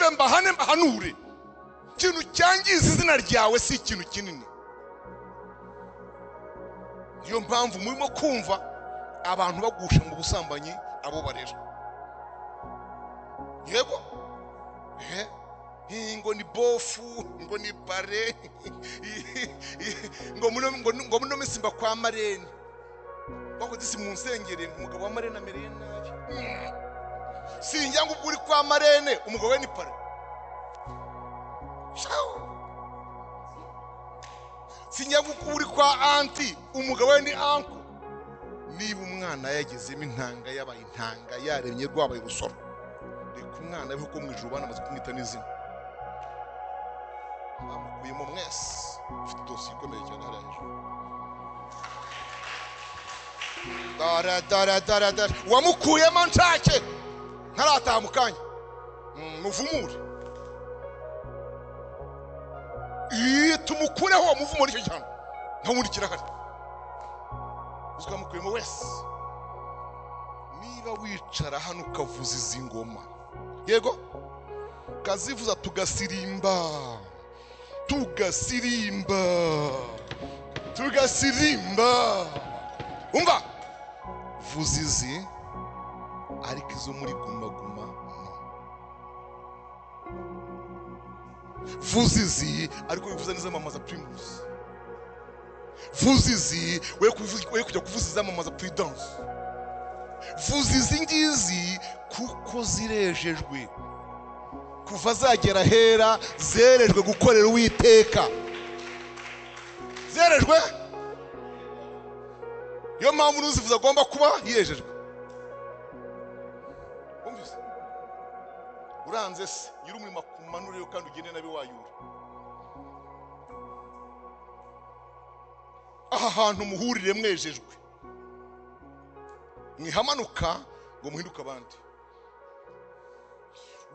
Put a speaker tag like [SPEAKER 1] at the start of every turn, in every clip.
[SPEAKER 1] Mbakembe, mbahane, mbahanure. Ikintu cyangiza izina ryawe si ikintu kinini. Niyo mpamvu murimo kumva abantu bagusha mu busambanyi abo barera. Yego, ngo ni bofu, ngo ni pare, ngo muno minsi mba kwa marene. Bakoze isi mu nsengere, umugabo wa marene amereye nabi. Sinjya ngo ubwo uri kwa marene umugabo we ni pare. Sinjya ngo ubwo uri kwa anti umugabo we ni anko. Niba umwana yagezemo intanga, yabaye intanga, yaremye rwabaye urusoro, reka umwana abeho ko mu ijuru banamaze kumwita n'izina. Bamukuyemo mwese, ufite dosiye ikomeye cyane hariya hejuru. Dore dore dore dore wamukuyemo nshake ntarataha mu kanya, muvumure. Tumukureho uwo muvumo nicyo gihano, nta wundi kirahari. Uzamukuyemo wese. Niba wicara hano ukavuza izi ngoma, yego, kazivuza tugasirimba, tugasirimba, tugasirimba. Umva, vuza izi, ariko izo muri guma guma no. Vuza izi, ariko bivuza n'izamamaza Primus. Vuza izi, we kujya kuvuza izamamaza Prudence. Vuza izi ngizi kuko zirejejwe. Kuva zagera hera zerejwe gukorera Uwiteka. Zerejwe. Niyo mpamvu n'uzivuza agomba kuba yejejwe. Umvise? Uranze se nyir'umurimo akumanureyo kandi ugende nabi wayura. Aha hantu muhurire mwejejwe, mwihamanuka ngo muhinduke abandi.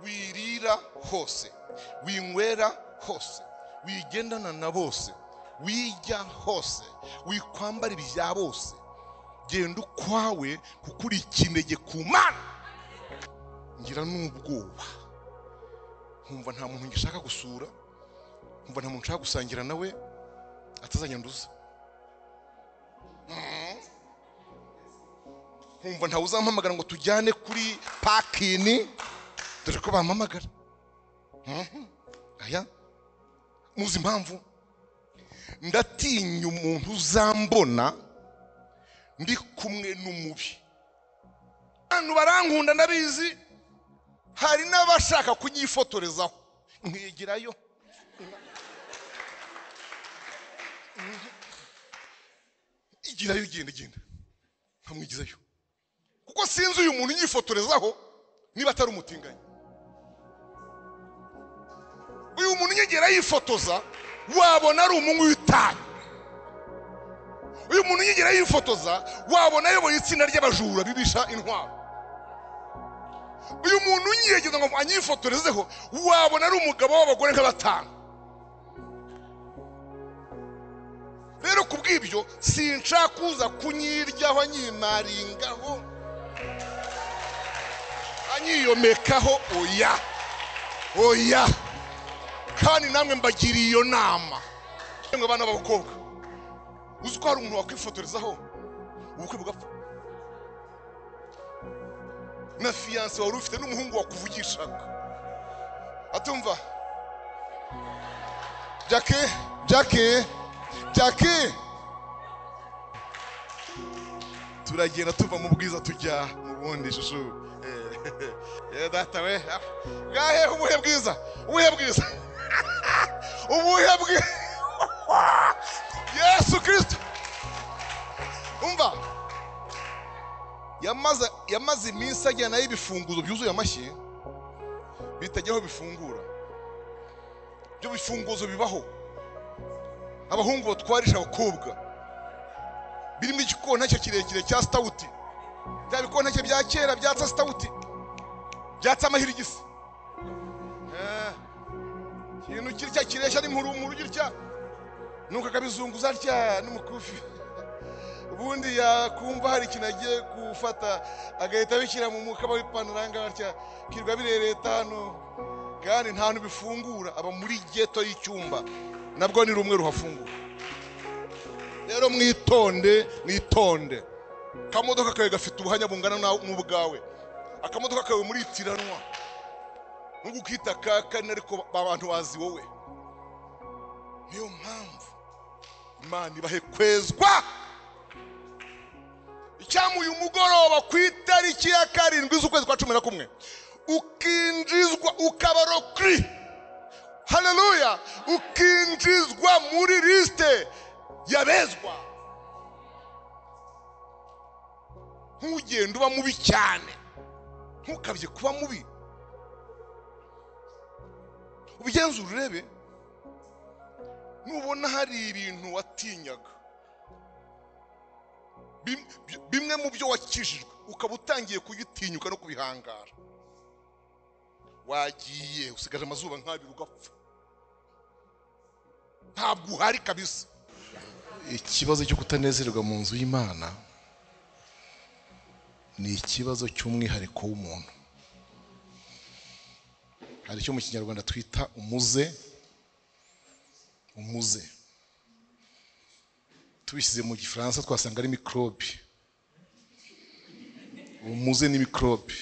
[SPEAKER 1] Wirira hose, winywera hose, wigendana na bose, wijya hose, wikwambara ibya bose. Genda ukwawe kuko uri ikinege ku Mana. Ngira n'ubwoba, nkumva nta muntu ngishaka gusura, nkumva nta muntu nshaka gusangira nawe atazanyanduza. Nkumva ntawe uzampamagara ngo tujyane kuri pakini, dore ko bampamagara. Aya, muzi impamvu? Ndatinya umuntu uzambona ndi kumwe n'umubi. Abantu barankunda ndabizi, hari n'abashaka kunyifotorezaho nkigirayo. Igirayo, genda genda, nkamwigizayo, kuko sinzi uyu muntu unyifotorezaho niba atari umutinganyi. Uyu muntu unyegera yifotoza wabona ari umunywi w'itabi. Uyu muntu unyegera yifotoza wabona ayoboye itsinda ry'abajura bibisha intwaro. Uyu muntu unyegeza ngo anyifotorezeho wabona ari umugabo w'abagore nka batanu. Rero kubw'ibyo sinshaka kuza kunyiryaho, anyimaringaho, anyiyomekaho. Oya, oya. Kandi namwe mbagiriye iyo nama. Mwe bana b'abakobwa, uzi ko hari umuntu wakwifotorezaho ubukwe bugapfa? Na fiyanse wari ufite n'umuhungu wakuvugishaga atumva Jackie, Jackie, Jackie. Turagenda tuva mu bwiza tujya mu bundi. Shushu data we, bwahe ubuhe bwiza, ubuhe bwiza, ubuhe bwiza. Yesu Kristo. Umva, yamaze iminsi ajyana ibifunguzo byuzuye amashyi bitajyaho bifungura. Ibyo bifunguzo bibaho, abahungu batwarisha abakobwa, birimo igikontacyo kirekire cya stawuti, bya bikontacyo bya kera byatsa stawuti, byatsa amahirigisi. Ikintu kirya kireshya n'impurumuru girya, nuko akabizunguza atya n'umukufi. Ubundi yakumva hari ikintu agiye gufata agahita abishyira mu mukaba w'ipantaro atya, kirwa birereta hano. Kandi nta hantu bifungura, aba muri ghetto y'icyumba, nabwo ni rumwe ruhafungura. Rero mwitonde, mwitonde. Akamodoka kawe gafite ubuhanya bungana n'ubwawe. Akamodoka kawe muritiranwa, nubwo ukita kane ariko abantu bazi wowe. Niyo mpamvu Imana ibahe kwezwa. Icyamuye umugoroba ku itariki ya 7 z'ukwezi kwa 11 ukinjizwa ukaba rokri, haleluya, ukinjizwa muri liste yabezwa. Ntugende uba mubi cyane, ntukabye kuba mubi, ubigenzure urebe. Nubona hari ibintu watinyaga, bimwe mu byo wakijijwe ukaba utangiye kugitinyuka no kubihangara, wagiye usigaje amazuba nk'abiri ugapfa, ntabwo uhari kabisa. Ikibazo cyo kutanezererwa mu nzu y'Imana ni ikibazo cy'umwihariko w'umuntu. Hari icyo mu Kinyarwanda twita umuze. Umuze tubishyize mu Gifaransa twasanga ari microbe. Umuze ni microbe.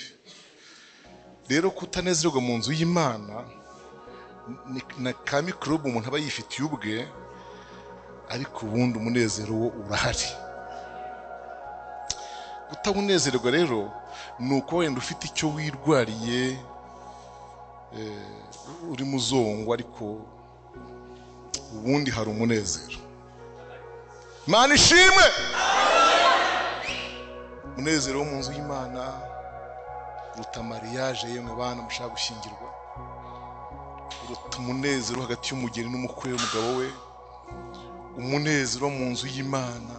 [SPEAKER 1] Rero kutanezererwa mu nzu y'Imana na ka microbe umuntu aba yifitiye ubwe, ariko ubundi umunezero wo urahari. Kutabunezererwa rero ni uko wenda ufite icyo wirwariye, uri muzongo, ariko ubundi hari umunezero. Imana ishimwe. Umunezero wo mu nzu y'Imana uruta mariage yemwe bana mushaka gushyingirwa, uruta umunezero hagati y'umugeni n'umukwe w'umugabo we. Umunezero mu nzu y'Imana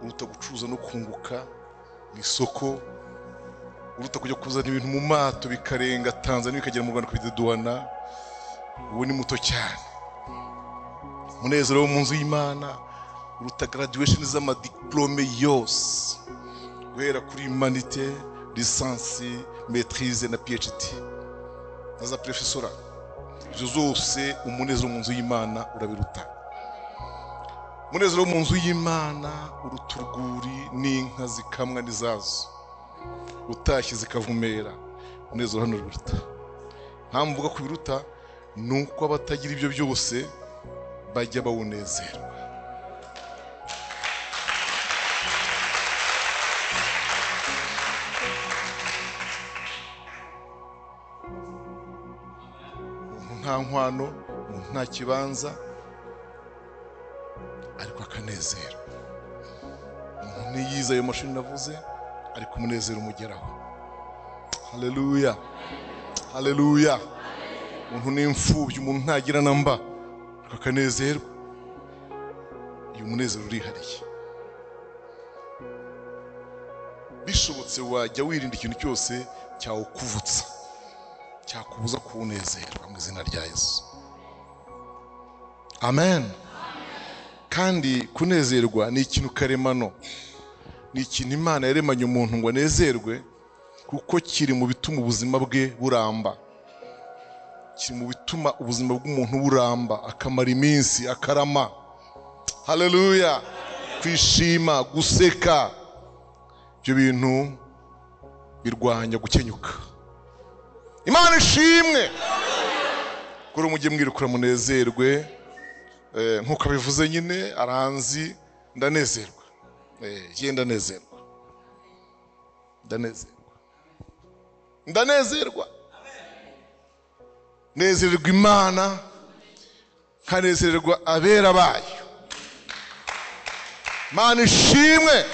[SPEAKER 1] uruta gucuruza no kunguka mu isoko, uruta kujya kuzana ibintu mu mato bikarenga Tanzania bikagera mu Rwanda kubideduana, uwo ni muto cyane. Umunezero wo mu nzu y'Imana uruta graduation z'amadiplome yose, guhera kuri humanité, licence, maîtrise na PhD na za professora, izo zose umunezero mu nzu y'Imana urabiruta. Umunezero mu nzu y'Imana uruta urwuri n'inka zikamwa n'izazo, utashye zikavumera. Umunezero hano urabiruta. Nta mvuga kubiruta nuko abatagira ibyo byose bajya bawunezerwa. Umuntu nta nkwano, umuntu nta kibanza, ariko akanezerwa. Umuntu ntiyize ayo mashuri navuze, ariko umunezero umugeraho. Haleluya, haleluya. Umuntu ni imfubyi, umuntu ntagira namba, ariko akanezerwa. Uyu munezero urihariye. Bishobotse wajya wirinda ikintu cyose cyawukuvutsa, cyakubuza kuwunezerwa mu izina rya Yesu. Amen. Kandi kunezerwa ni ikintu karemano, ni ikintu Imana yaremanye umuntu ngo anezerwe, kuko kiri mu bituma ubuzima bwe buramba, kiri mu bituma ubuzima bw'umuntu buramba, akamara iminsi, akarama. Haleluya. Kwishima, guseka, ibyo bintu birwanya gukenyuka. Imana ishimwe. Kuri mujye mwirukura munezerwe. Nkuko abivuze nyine aranzi, ndanezerwa. Ye ndanezerwa, ndanezerwa, ndanezerwa. Nezererwa Imana, nkanezererwa abera bayo. Imana ishimwe.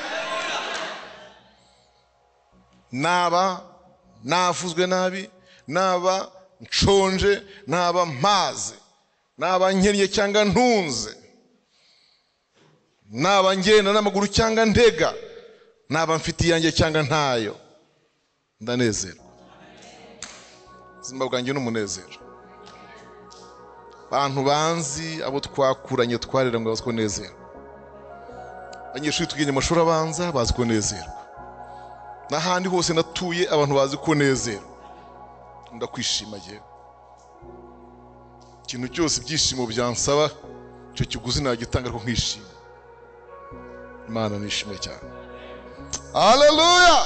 [SPEAKER 1] Naba navuzwe nabi, naba nshonje, naba mpaze, naba nkennye cyangwa ntunze, naba ngenda n'amaguru cyangwa ntega, naba mfite iyanjye cyangwa ntayo, ndanezerwa. Ubuzima bwanjye n'umunezero. Abantu banzi, abo twakuranye twarera ngo bazi ko nezerwa. Abanyeshuri tugenda amashuri abanza bazi ko nezerwa. N'ahandi hose natuye abantu bazi ko nezerwa. Ndakwishima yewe. Ikintu cyose ibyishimo byansaba, icyo kiguzi nagitanga ariko nkishima. Imana nishimwe cyane. Haleluya.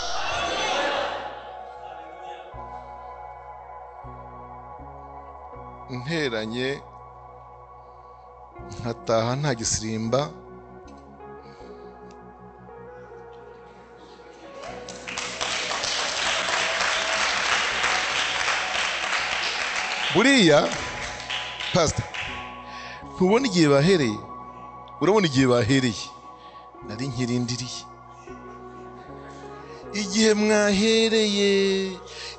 [SPEAKER 1] Nteranye nkataha nta gisirimba, buriya pastor ntubona igihe bahereye, urabona igihe bahereye, nari nkirindiriye igihe mwahereye,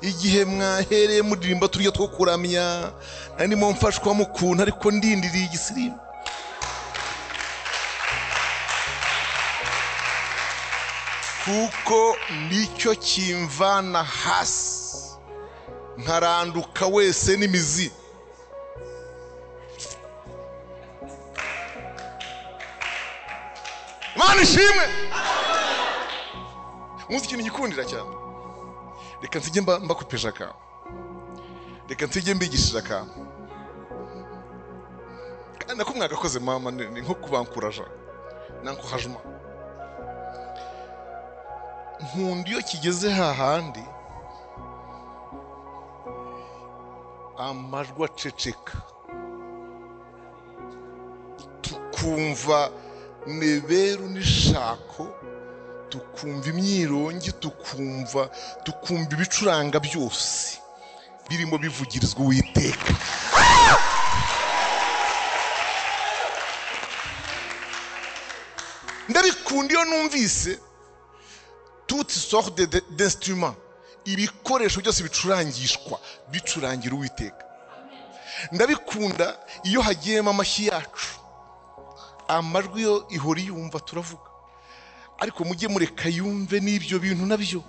[SPEAKER 1] igihe mwahereye muririmba turya two kuramya, nari ndimo mfashwa mukuntu ariko ndindiriye igisirimba. Kuko nicyo kimvana hasi nkaranduka wese n'imizi. Imana ishimwe. Muzi ikintu gikundira cyane, reka nsige mbakupeje akantu, reka nsige mbigishije akantu, kandi nako mwagakoze mama, ni nko kubankuraja nankuhajuma. Nkunda iyo kigeze hahandi amajwi aceceka, tukumva neberu n'ishako, tukumva imyirongi, tukumva ibicuranga byose birimo bivugirizwa Uwiteka. Ndabikunda iyo numvise toute sorte d'instruments, ibikoresho byose bicurangishwa bicurangira Uwiteka. Ndabikunda iyo hagiyemo amashyi yacu, amajwi yo ihora yumva turavuga, ariko mujye mureka yumve n'ibyo bintu nabyo.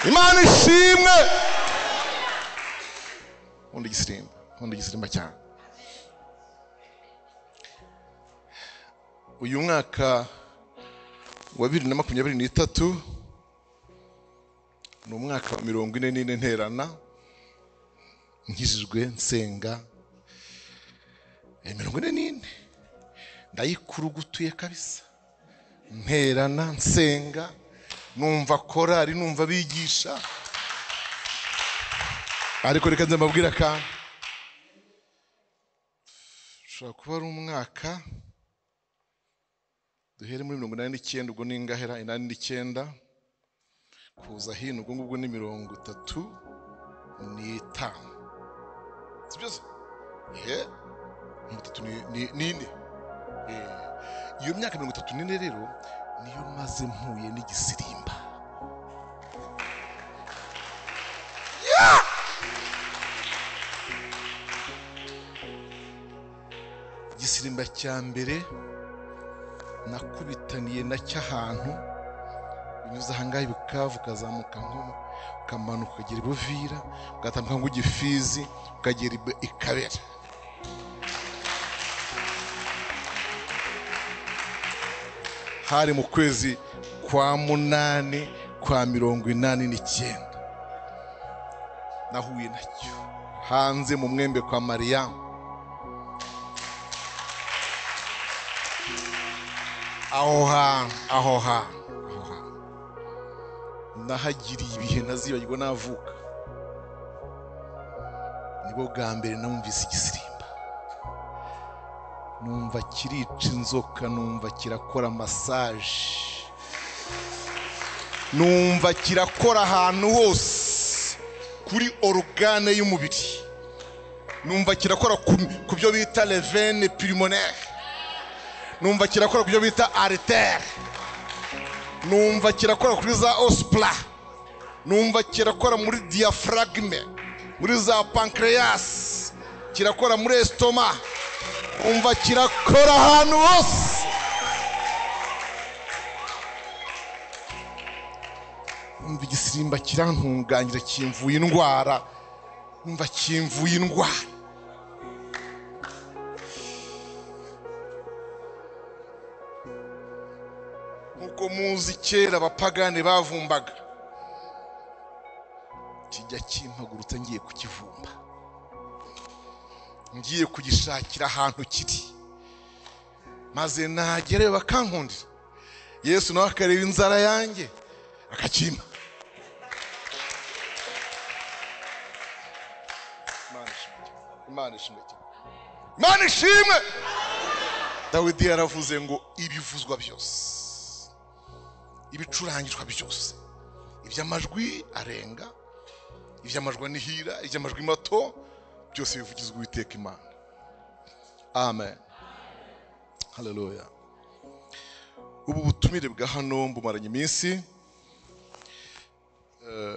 [SPEAKER 1] Imana ishimwe. Nkunda igisirimba, nkunda igisirimba cyane. Uyu mwaka wa 2023 ni umwaka wa 44 nterana nkijijwe nsenga 44 ndayikurugutuye kabisa, nterana nsenga, numva korari, numva bigisha. Ariko reka nze mbabwire akantu, ushobora kuba ari umwaka duhere muri 89, ubwo ni ingahera 89 kuza hino, ubwo ngubwo ni 35, sibyo se? 34. Iyo myaka 34 rero niyo maze mpuye n'igisirimba. Igisirimba cya mbere nakubitaniye nacyo ahantu unyuze ahangaha Bukavu, ukazamuka Nkoma, ukamanuka ukagera Buvira, ugatambuka ngo Gifizi, ukagera Ikabera. Hari mu kwezi kwa 8 kwa 89 nahuye nacyo hanze mu mwembe kwa Mariya. Aho hantu nahagiriye ibihe ntazibagirwa navuka. Nibwo bwa mbere namvise igisirimba, numva kirica inzoka, numva kirakora massage, numva kirakora ahantu hose kuri organe y'umubiri, numva kirakora ku byo bita les veines pulmonaires, numva kirakora ku byo bita artère, numva kirakora kuri za ospla, numva kirakora muri diaphragme, muri za pancreas, kirakora muri estomac, umva kirakora ahantu hose. Umva igisirimba kirantungangira, kimvuye indwara, umva kimvuye indwara. Nkuko muzi kera abapagani bavumbaga, kijya kimpagurutsa ngiye kukivumba. Ngiye kugishakira ahantu kiri, maze nagereyo bakankundira. Yesu nawe akareba inzara yanjye akakimpa. Imana ishimwe cyane, Imana ishimwe. Dawidi yaravuze ngo ibivuzwa byose, ibicurangishwa byose, iby'amajwi arenga, iby'amajwi anihira, iby'amajwi mato, byose bivugizwa Uwiteka Imana. Amen, haleluya. Ubu butumire bwa hano mbumaranye iminsi,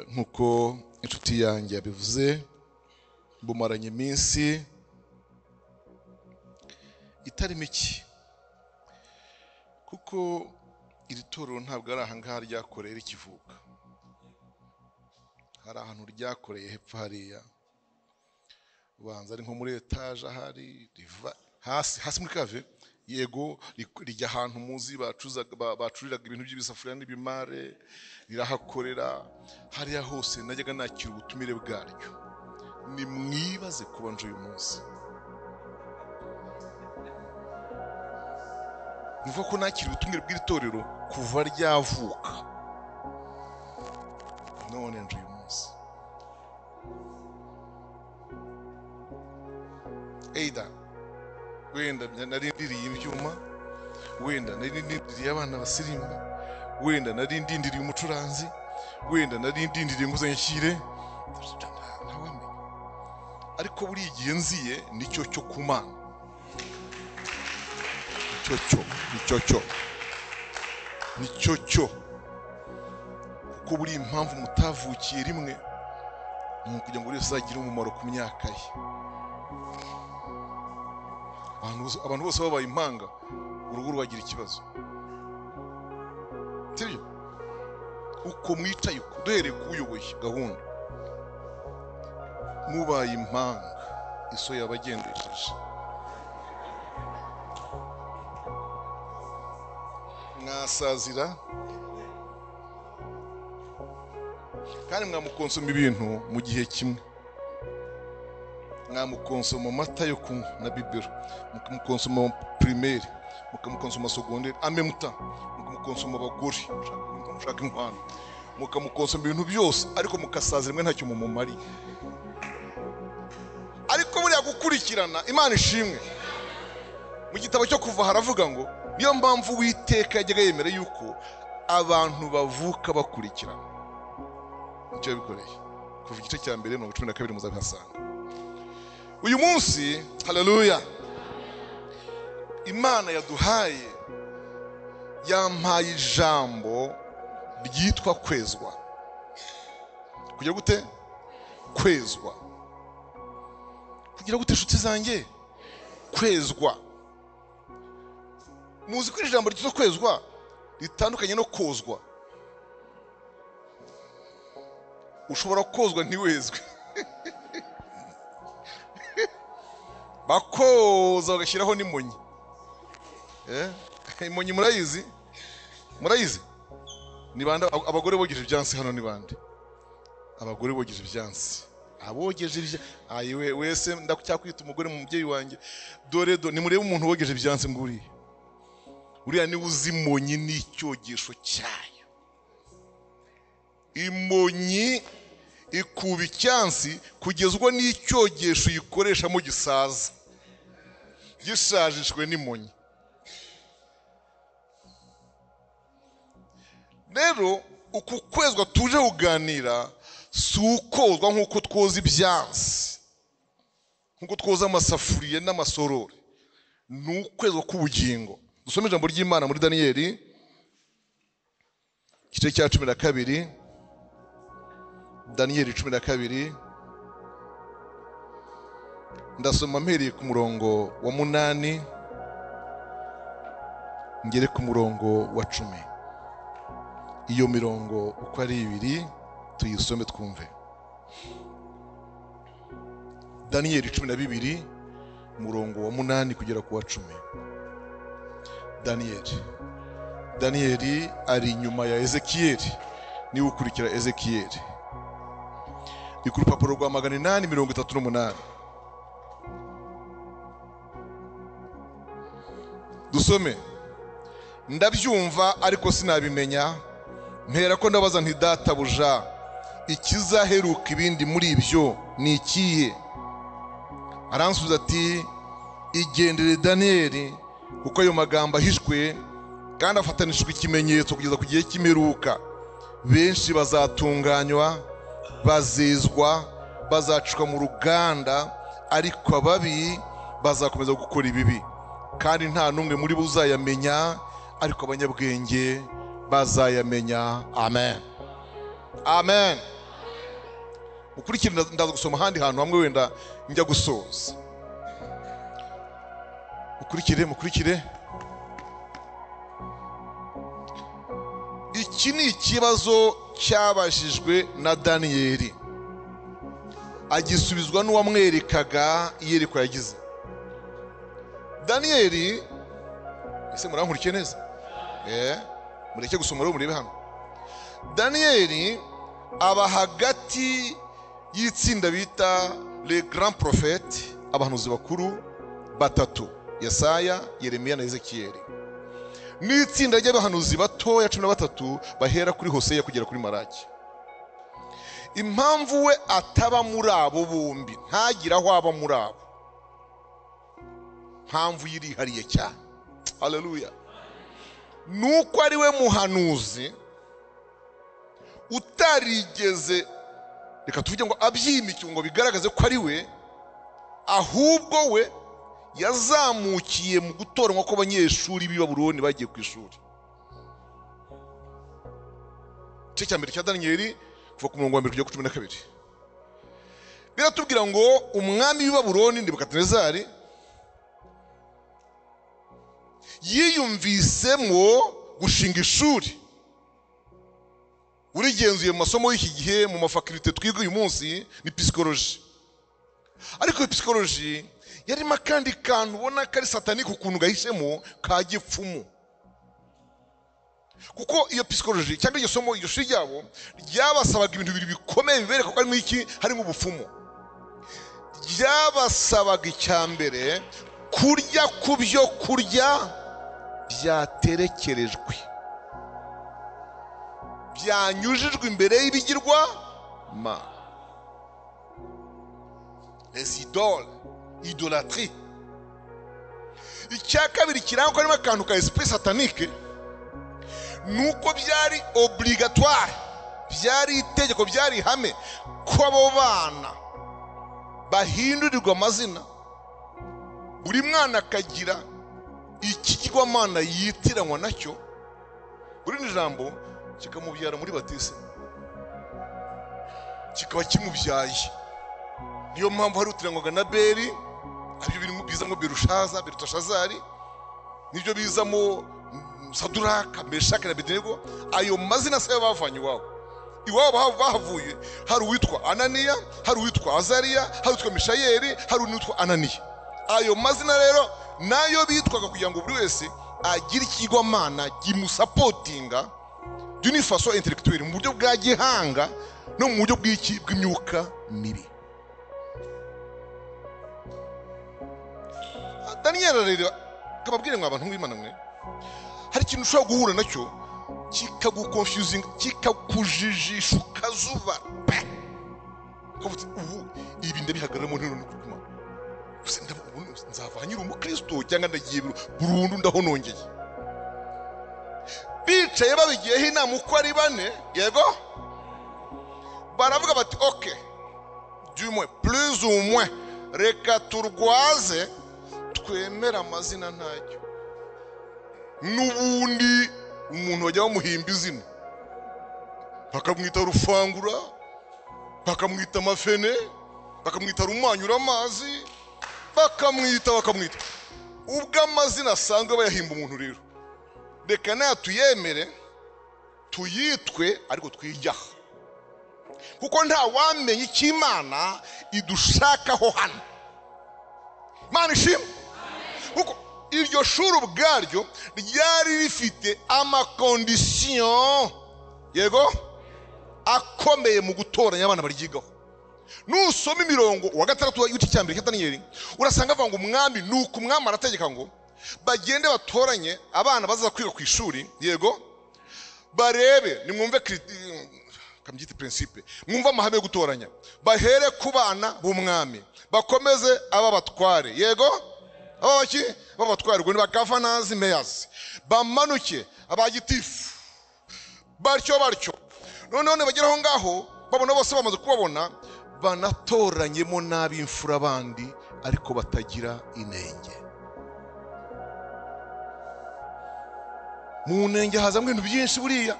[SPEAKER 1] nkuko inshuti yanjye yabivuze, mbumaranye iminsi itari mike, kuko iri torero ntabwo ari ahangaha ryakoreye rikivuka. Hari ahantu ryakoreye hepfo hariya, ubanza ari nko muri etaje, ahari riva hasi hasi muri kave, yego rijya ahantu muzi bacuriraga ibintu by'ibisafuriya n'ibimare, rirahakorera hariya hose. Najyaga nakira ubutumire bwaryo. Nimwibaze kuba nje uyu munsi, nivuga ko nakira ubutumire bw'iri torero kuva ryavuka, none nje uyu munsi. Eida wenda nari ndiriye ibyuma, wenda nari ndindiriye abana basirimba, wenda nari ndindiriye umucuranzi, wenda nari ndindiriye nguzanyishyire, ntawamenya. Ariko buri igihe nziye nicyo cyo kumana, nicyo cyo, nicyo cyo, nicyo cyo. Kuko buri impamvu mutavukiye rimwe ni ukugira ngo buri wese azagire umumaro ku myaka ye. Abantu bose babaye impanga, urugo rwagira ikibazo, sibyo? Uko mwicaye uko, duhereye ku uyoboye gahunda, mubaye impanga, iso yabagendesheje, mwasazira kandi mwamukonsoma ibintu mu gihe kimwe. Mwamukonsoma amata yo kunywa na bibero, mukamukonsoma primaire, mukamukonsoma secondaire, amemuta, mukamukonsoma abagore mushaka inkwano, mukamukonsoma ibintu byose, ariko mukasazira mwe ntacyo mumumariye. Ariko buriya gukurikirana, Imana ishimwe. Mu gitabo cyo Kuva haravuga ngo niyo mpamvu Uwiteka yajyaga yemera yuko abantu bavuka bakurikirana. Icyo yabikoreye kuva igice cya mbere 12 muzabihasanga. Uyu munsi, haleluya, Imana yaduhaye, yampaye ijambo ryitwa kwezwa. Kugira gute? Kwezwa. Kugira gute inshuti zanjye? Kwezwa. Muzi ko ijambo ryitwa kwezwa ritandukanye no kozwa. Ushobora kozwa ntiwezwe. Bakoza bagashyiraho n'imonyi. Imonyi murayizi? Murayizi? Ni bande abagore bogeje ibyansi hano? Ni bande abagore bogeje ibyansi? Abogeje ibyansi, ayiwe wese ndacyakwita umugore mu mubyeyi wanjye. Dore do nimurebe umuntu wogeje ibyansi nguriye, uriya niwe uzi imonyi n'icyogesho cyayo. Imonyi ikuba icyansi kugeza ubwo n'icyogesho uyikoreshamo gisaza, gishajishwe n'imonyi. Rero uku kwezwa tuje kuganira si ukozwa nk'uko twoza ibyansi, nk'uko twoza amasafuriya n'amasorori, ni ukwezwa k'ubugingo. Dusome ijambo ry'Imana muri Daniyeli igice cya 12. Daniyeli 12, ndasoma mpereye ku murongo wa 8 ngere ku murongo wa 10. Iyo mirongo uko ari ibiri tuyisome twumve. Daniyeli 12 murongo wa 8 kugera ku wa 10. Daniyeli ari inyuma ya Ezekiyeli, niwe ukurikira Ezekiyeli. Ni ku rupapuro rwa 838. Dusome. Ndabyumva ariko sinabimenya, mpera ko ndabaza nti databuja, ikizaheruka ibindi muri ibyo ni ikihe? Aransubiza ati igendere Daniyeli, kuko ayo magambo ahishwe kandi afatanishijwe ikimenyetso kugeza ku gihe cy'imperuka. Benshi bazatunganywa, bazezwa, bazacishwa mu ruganda, ariko ababi bazakomeza gukora ibibi, kandi nta n'umwe muri bo uzayamenya, ariko abanyabwenge bazayamenya. Amen, amen. Ukurikire, ndaza gusoma ahandi hantu hamwe wenda njya gusoza. Mukurikire, mukurikire. Iki ni ikibazo cyabajijwe na Daniyeli, agisubizwa n'uwamwerekaga iyerekwa yagize. Daniyeli, ese murankurikiye neza? Mureke gusoma rero murebe hano. Daniyeli aba hagati y'itsinda bita les grands prophètes, abahanuzi bakuru batatu, Yesaya, Yeremiya na Ezekiyeli, n'itsinda ry'abahanuzi batoya 13 bahera kuri Hoseya kugera kuri Malaki. Impamvu we ataba muri abo bombi, ntagira aho aba muri abo, mpamvu yirihariye cyane, haleluya, nuko ari we muhanuzi utarigeze, reka tuvuge ngo abyimike ngo bigaragaze ko ari we, ahubwo we yazamukiye mu gutoranywa kw'abanyeshuri b'i Babuloni bagiye ku ishuri. Igice cya mbere cya Daniyeli kuva ku murongo wa 1 kugera ku 12 biratubwira ngo umwami w'i Babuloni Nebukadinezari yiyumvisemo gushinga ishuri. Urigenzuye mu masomo y'iki gihe, mu mafakirite twiga uyu munsi ni psychology, ariko psychology yarimo akandi kantu ubona kari satanike ukuntu gahishemo ka gipfumu, kuko iyo psychology cyangwa iryo somo, iryo shuri ryabo ryabasabaga ibintu bibiri bikomeye bibereka ko harimo iki, harimo ubupfumu. Ryabasabaga icya mbere kurya ku byo kurya byaterekerejwe, byanyujijwe imbere y'ibigirwa ma, les idoles, idolatrie. Icya kabiri kirangwa harimo akantu ka esprit satanique, nuko byari obligatoire, byari itegeko, byari ihame ko abo bana bahindurirwa amazina, buri mwana akagira ikigirwamana yitiranwa nacyo, buri jambo kikamubyara muri batisimu, kikaba kimubyaye. Niyo mpamvu hari utirangwaga na Beri, aribyo birimo bizamo Berushaza, Berutashazari, nibyo bizamo Saduraka, Meshaki na Abedenego. Ayo mazina se bavanye iwabo. Iwabo bahavuye hari uwitwa Ananiya, hari uwitwa Azariya, hari uwitwa Mishayeli, hari uwitwa Ananiya. Ayo mazina rero nayo bitwaga kugira ngo buri wese agire ikigwamana gimusapotinga d'une façon intellectuelle, mu buryo bwa gihanga no mu buryo bw'iki, bw'imyuka mibi. Daniel rero kababwire ngo abantu b'Imana mwe, hari ikintu ushobora guhura nacyo kikaguconfusing, kikakujijisha ukazuba pe, ukavuga ubu ibi ndabihagararamo ntino n'ukuri, nzava nyiri umukristo cyangwa ndagiye burundu ndahonongeye. Bicaye babigiyeho inama uko ari bane, yego, baravuga bati ok, du moins plus ou moins reka turwaze twemera amazina ntacyo. N'ubundi umuntu wajya bamuhimba izina bakamwita Rufangura, bakamwita Mafene, bakamwita Rumanyura amazi, bakamwita ubwo amazina asanzwe bayahimba umuntu. Rero reka nayo tuyemere tuyitwe, ariko twijyaha, kuko nta wamenya icyo Imana idushakaho hano. Imana ishimwe, kuko iryo shuri ubwaryo ryari rifite amakondisiyo, yego, akomeye mu gutoranya abana baryigaho. Nusoma imirongo wa 6 w'igice cya mbere cya Daniyeli, urasanga avuga ngo umwami, nuko umwami arategeka ngo Bagende batoranye abana bazaza kwiga ku ishuri, yego, barebe, nimwumve kambyite principe, mwumve amahame yo gutoranya. Bahere ku bana b'umwami, bakomeze aba batware, yego, aba baki b'abatware, ubwo ni ba governors, mayors, bamanuke abagitifu, batyo batyo. Noneho nibagera aho ngaho babona bose bamaze kubabona, banatoranyemo n'ab'imfura bandi ariko batagira inenge. Mu nenge hazamo ibintu byinshi. Buriya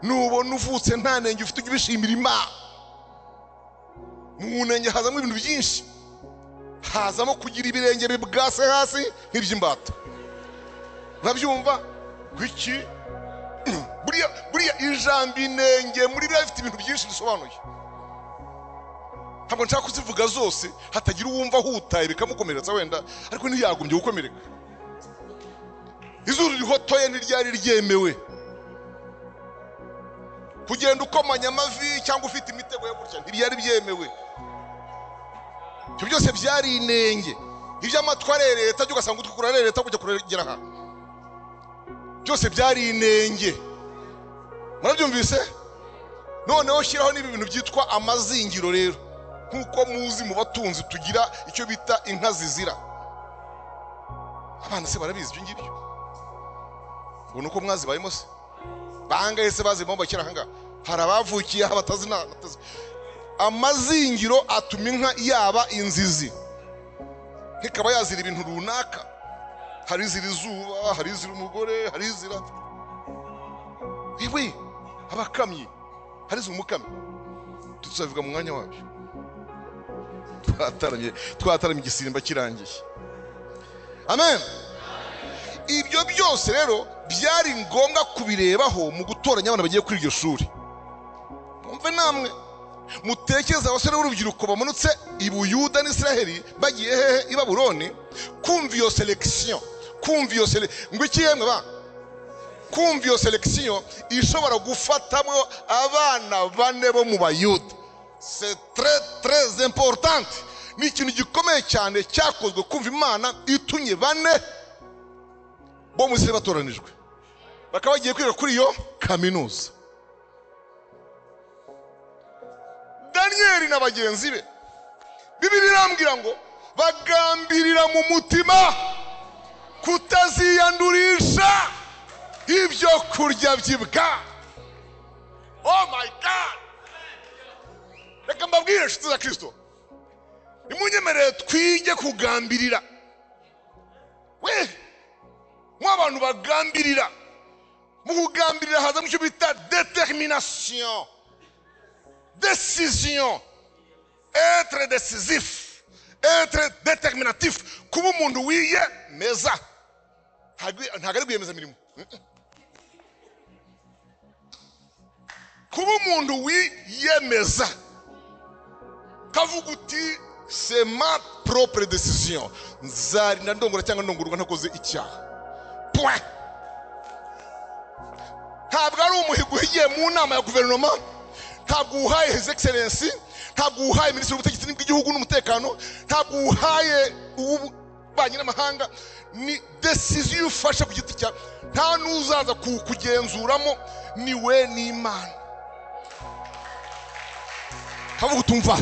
[SPEAKER 1] nubona uvutse nta nenge ufite, ujye ubishimira Imana. Mu nenge hazamo ibintu byinshi, hazamo kugira ibirenge bibwase hasi nk'iby'imbata. Urabyumva? Kuki buriya ijambo inenge muri biriya bifite ibintu byinshi bisobanuye. Ntabwo nshaka kuzivuga zose hatagira uwumva ahutaye bikamukomeretsa wenda, ariko ntiyagombye gukomereka. Izuru rihotoye ntiryari ryemewe. Kugenda ukomanya amavi cyangwa ufite imitego yo gutya ntibyari byemewe. Ibyo byose byari inenge. Iby'amatwi arereta, ugasanga ugutwi kurarereta kujya kuregera aha, byose byari inenge. Murabyumvise? Noneho shyiraho n'ibi bintu byitwa amazingiro rero. Nk'uko muzi mu batunzi tugira icyo bita inka zizira. Abana se barabizi ibyo ngibyo? Ubona uko mwazibayemo se? Bangahe se bazibamo bakira aha ngaha? Hari abavukiye aha batazi na batazi. Amazingiro atuma inka yaba inzizi, ikaba yazira ibintu runaka. Hari izira izuba, hari izira umugore, hari izira iwe abakamyi, hari izira umukamyi. Tuzabivuga mu mwanya wabyo. Twataramye igisimba kirangiye. Amen. Ibyo byose rero byari ngombwa kubirebaho mu gutoranya abana bagiye kuri iryo shuri. Mwumve namwe, mutekereza abasore b'urubyiruko bamanutse i Buyuda n'Isiraheli bagiye hehe? I Babuloni, kumva iyo selection, kumva iyo ngo iki yemwe ba, kumva iyo selection ishobora gufatamo abana bane bo mu Bayuda. C'est très très important. Ni ikintu gikomeye cyane cyakozwe, kumva Imana itumye bane bo mu isi batoranijwe bakaba bagiye kwiga kuri iyo kaminuza. Daniyeli na bagenzi be, Bibiliya irambwira ngo bagambirira mu mutima kutaziyandurisha ibyo kurya by'ibwa. Oh my God! Reka mbabwire inshuti za Kristo, nimunyemerere twige kugambirira. We mu abantu bagambirira, mu kugambirira hazamo icyo bita determination, décision, être décisif, être déterminatif, kuba umuntu wiyemeza. Ntabwo ari rwiyemeza mirimo. Kuba umuntu wiyemeza, kavuga uti c'est ma propre décision, nzarinda ndongora cyangwa ndongorwa ntakoze icyaha. Point. Ntabwo ari umuhigo uhigiye mu nama ya guverinoma, ntabwo uhaye His Excellency, ntabwo uhaye Minisitiri w'Ubutegetsi bw'Igihugu n'Umutekano, ntabwo uhaye ububanyi n'amahanga. Ni decision ufashe ku giti cyawe, nta n'uzaza kukugenzuramo, ni we n'Imana. Kavuga utumva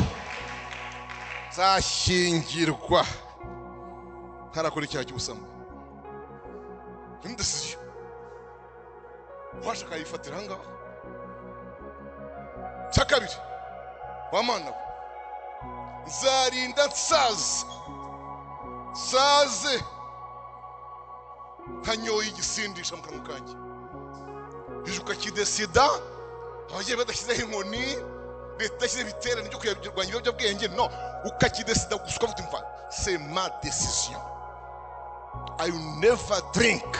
[SPEAKER 1] nzashyingirwa ntarakora icyaha cy'ubusambanyi. Ni decision washaka yifatira aha ngaha. Cya kabiri, wa Mana we, nzarinda nsaze nsaze ntanyoye igisindisha mu kanwa kanjye. Ejo ukakidesida, ababyeyi badashyizeho inkoni, leta idashyizeho ibiterane byo kurwanya ibiyobyabwenge, no, ukakidesida gusa ukavuga uti c'est ma décision, I will never drink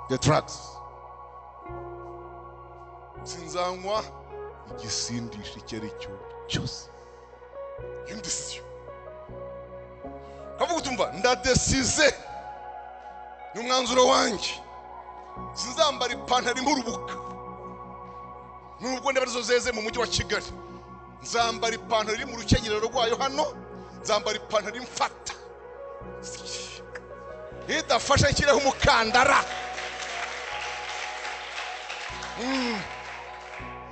[SPEAKER 1] the drugs. Sinzanywa igisindisha icyo ari cyo cyose. Iyo ni decision. Kavuga utumva ndadesize, ni umwanzuro wanjye, sinzambara ipantaro impurubuka nubwo ndeba arizo zeze mu mujyi wa Kigali. Nzambara ipantaro iri mu rukenyerero rwayo hano, nzambara ipantaro imfata. Idafasha nshyireho umukandara.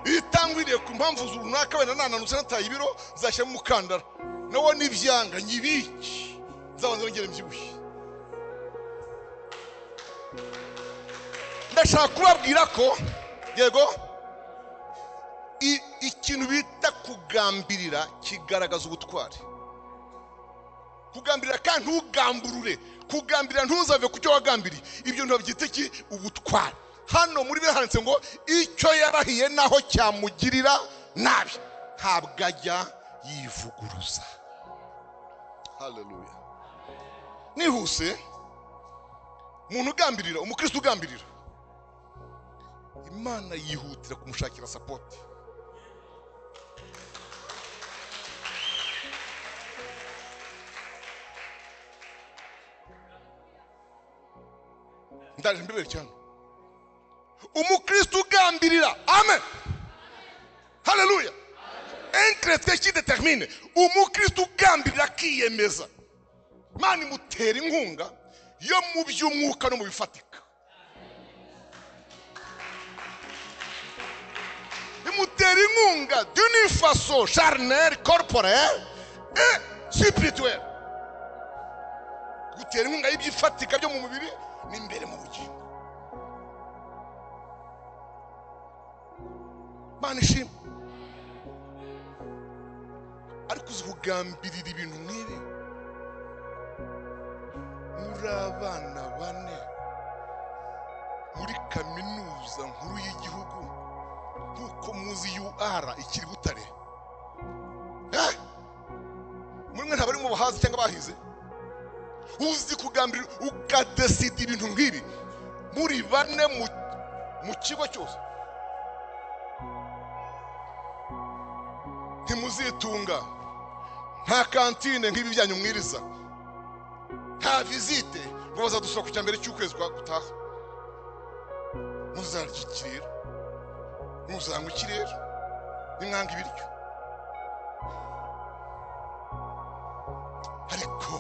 [SPEAKER 1] Itangwiriye ku mpamvu runaka wenda nananutse nataye ibiro, nzashyiramo umukandara. Nawo nibyanga nyibiki, nzabanza nongere mbyibushye. Ndashaka kubabwira ko yego ikintu bita kugambirira kigaragaza ubutwari. Kugambirira kandi ntugamburure, kugambirira ntuzave ku cyo wagambiriye, ibyo ntibabyita iki? Ubutwari. Hano muri Bibiliya handitse ngo icyo yarahiye naho cyamugirira nabi ntabwo ajya yivuguruza. Haleluya. Nihuse, umuntu ugambirira, umukristo ugambirira, Imana yihutira kumushakira support. Ndaje mbibere cyane. Umukristo ugambirira, amen, haleluya. Un chrétien qui détermine, umukristo ugambirira akiyemeza, Imana imutera inkunga yo mu by'umwuka no mu bifatika. Imutera inkunga d'une façon charnelle, corporelle et spirituelle. Gutera inkunga y'ibyifatika byo mu mubiri n'imbere mu bugingo. Imana ishimwe. Ariko uzi kugambirira ibintu nk'ibi muri abana bane muri kaminuza nkuru y'igihugu, nk'uko muzi UR ikiri Butare. Muri mwe ntabari mu bahazi cyangwa bahize. Uzi kugambirira ukadesida ibintu nk'ibi muri bane mu kigo cyose. Ntimuzitunga, nta kantine nk'ibi byanyu mwiriza, nta visite ngo bazadusura ku cya mbere cy'ukwezi kwa gutaha. Muzarya iki rero? Muzanywa iki rero? Nimwanga ibiryo. Ariko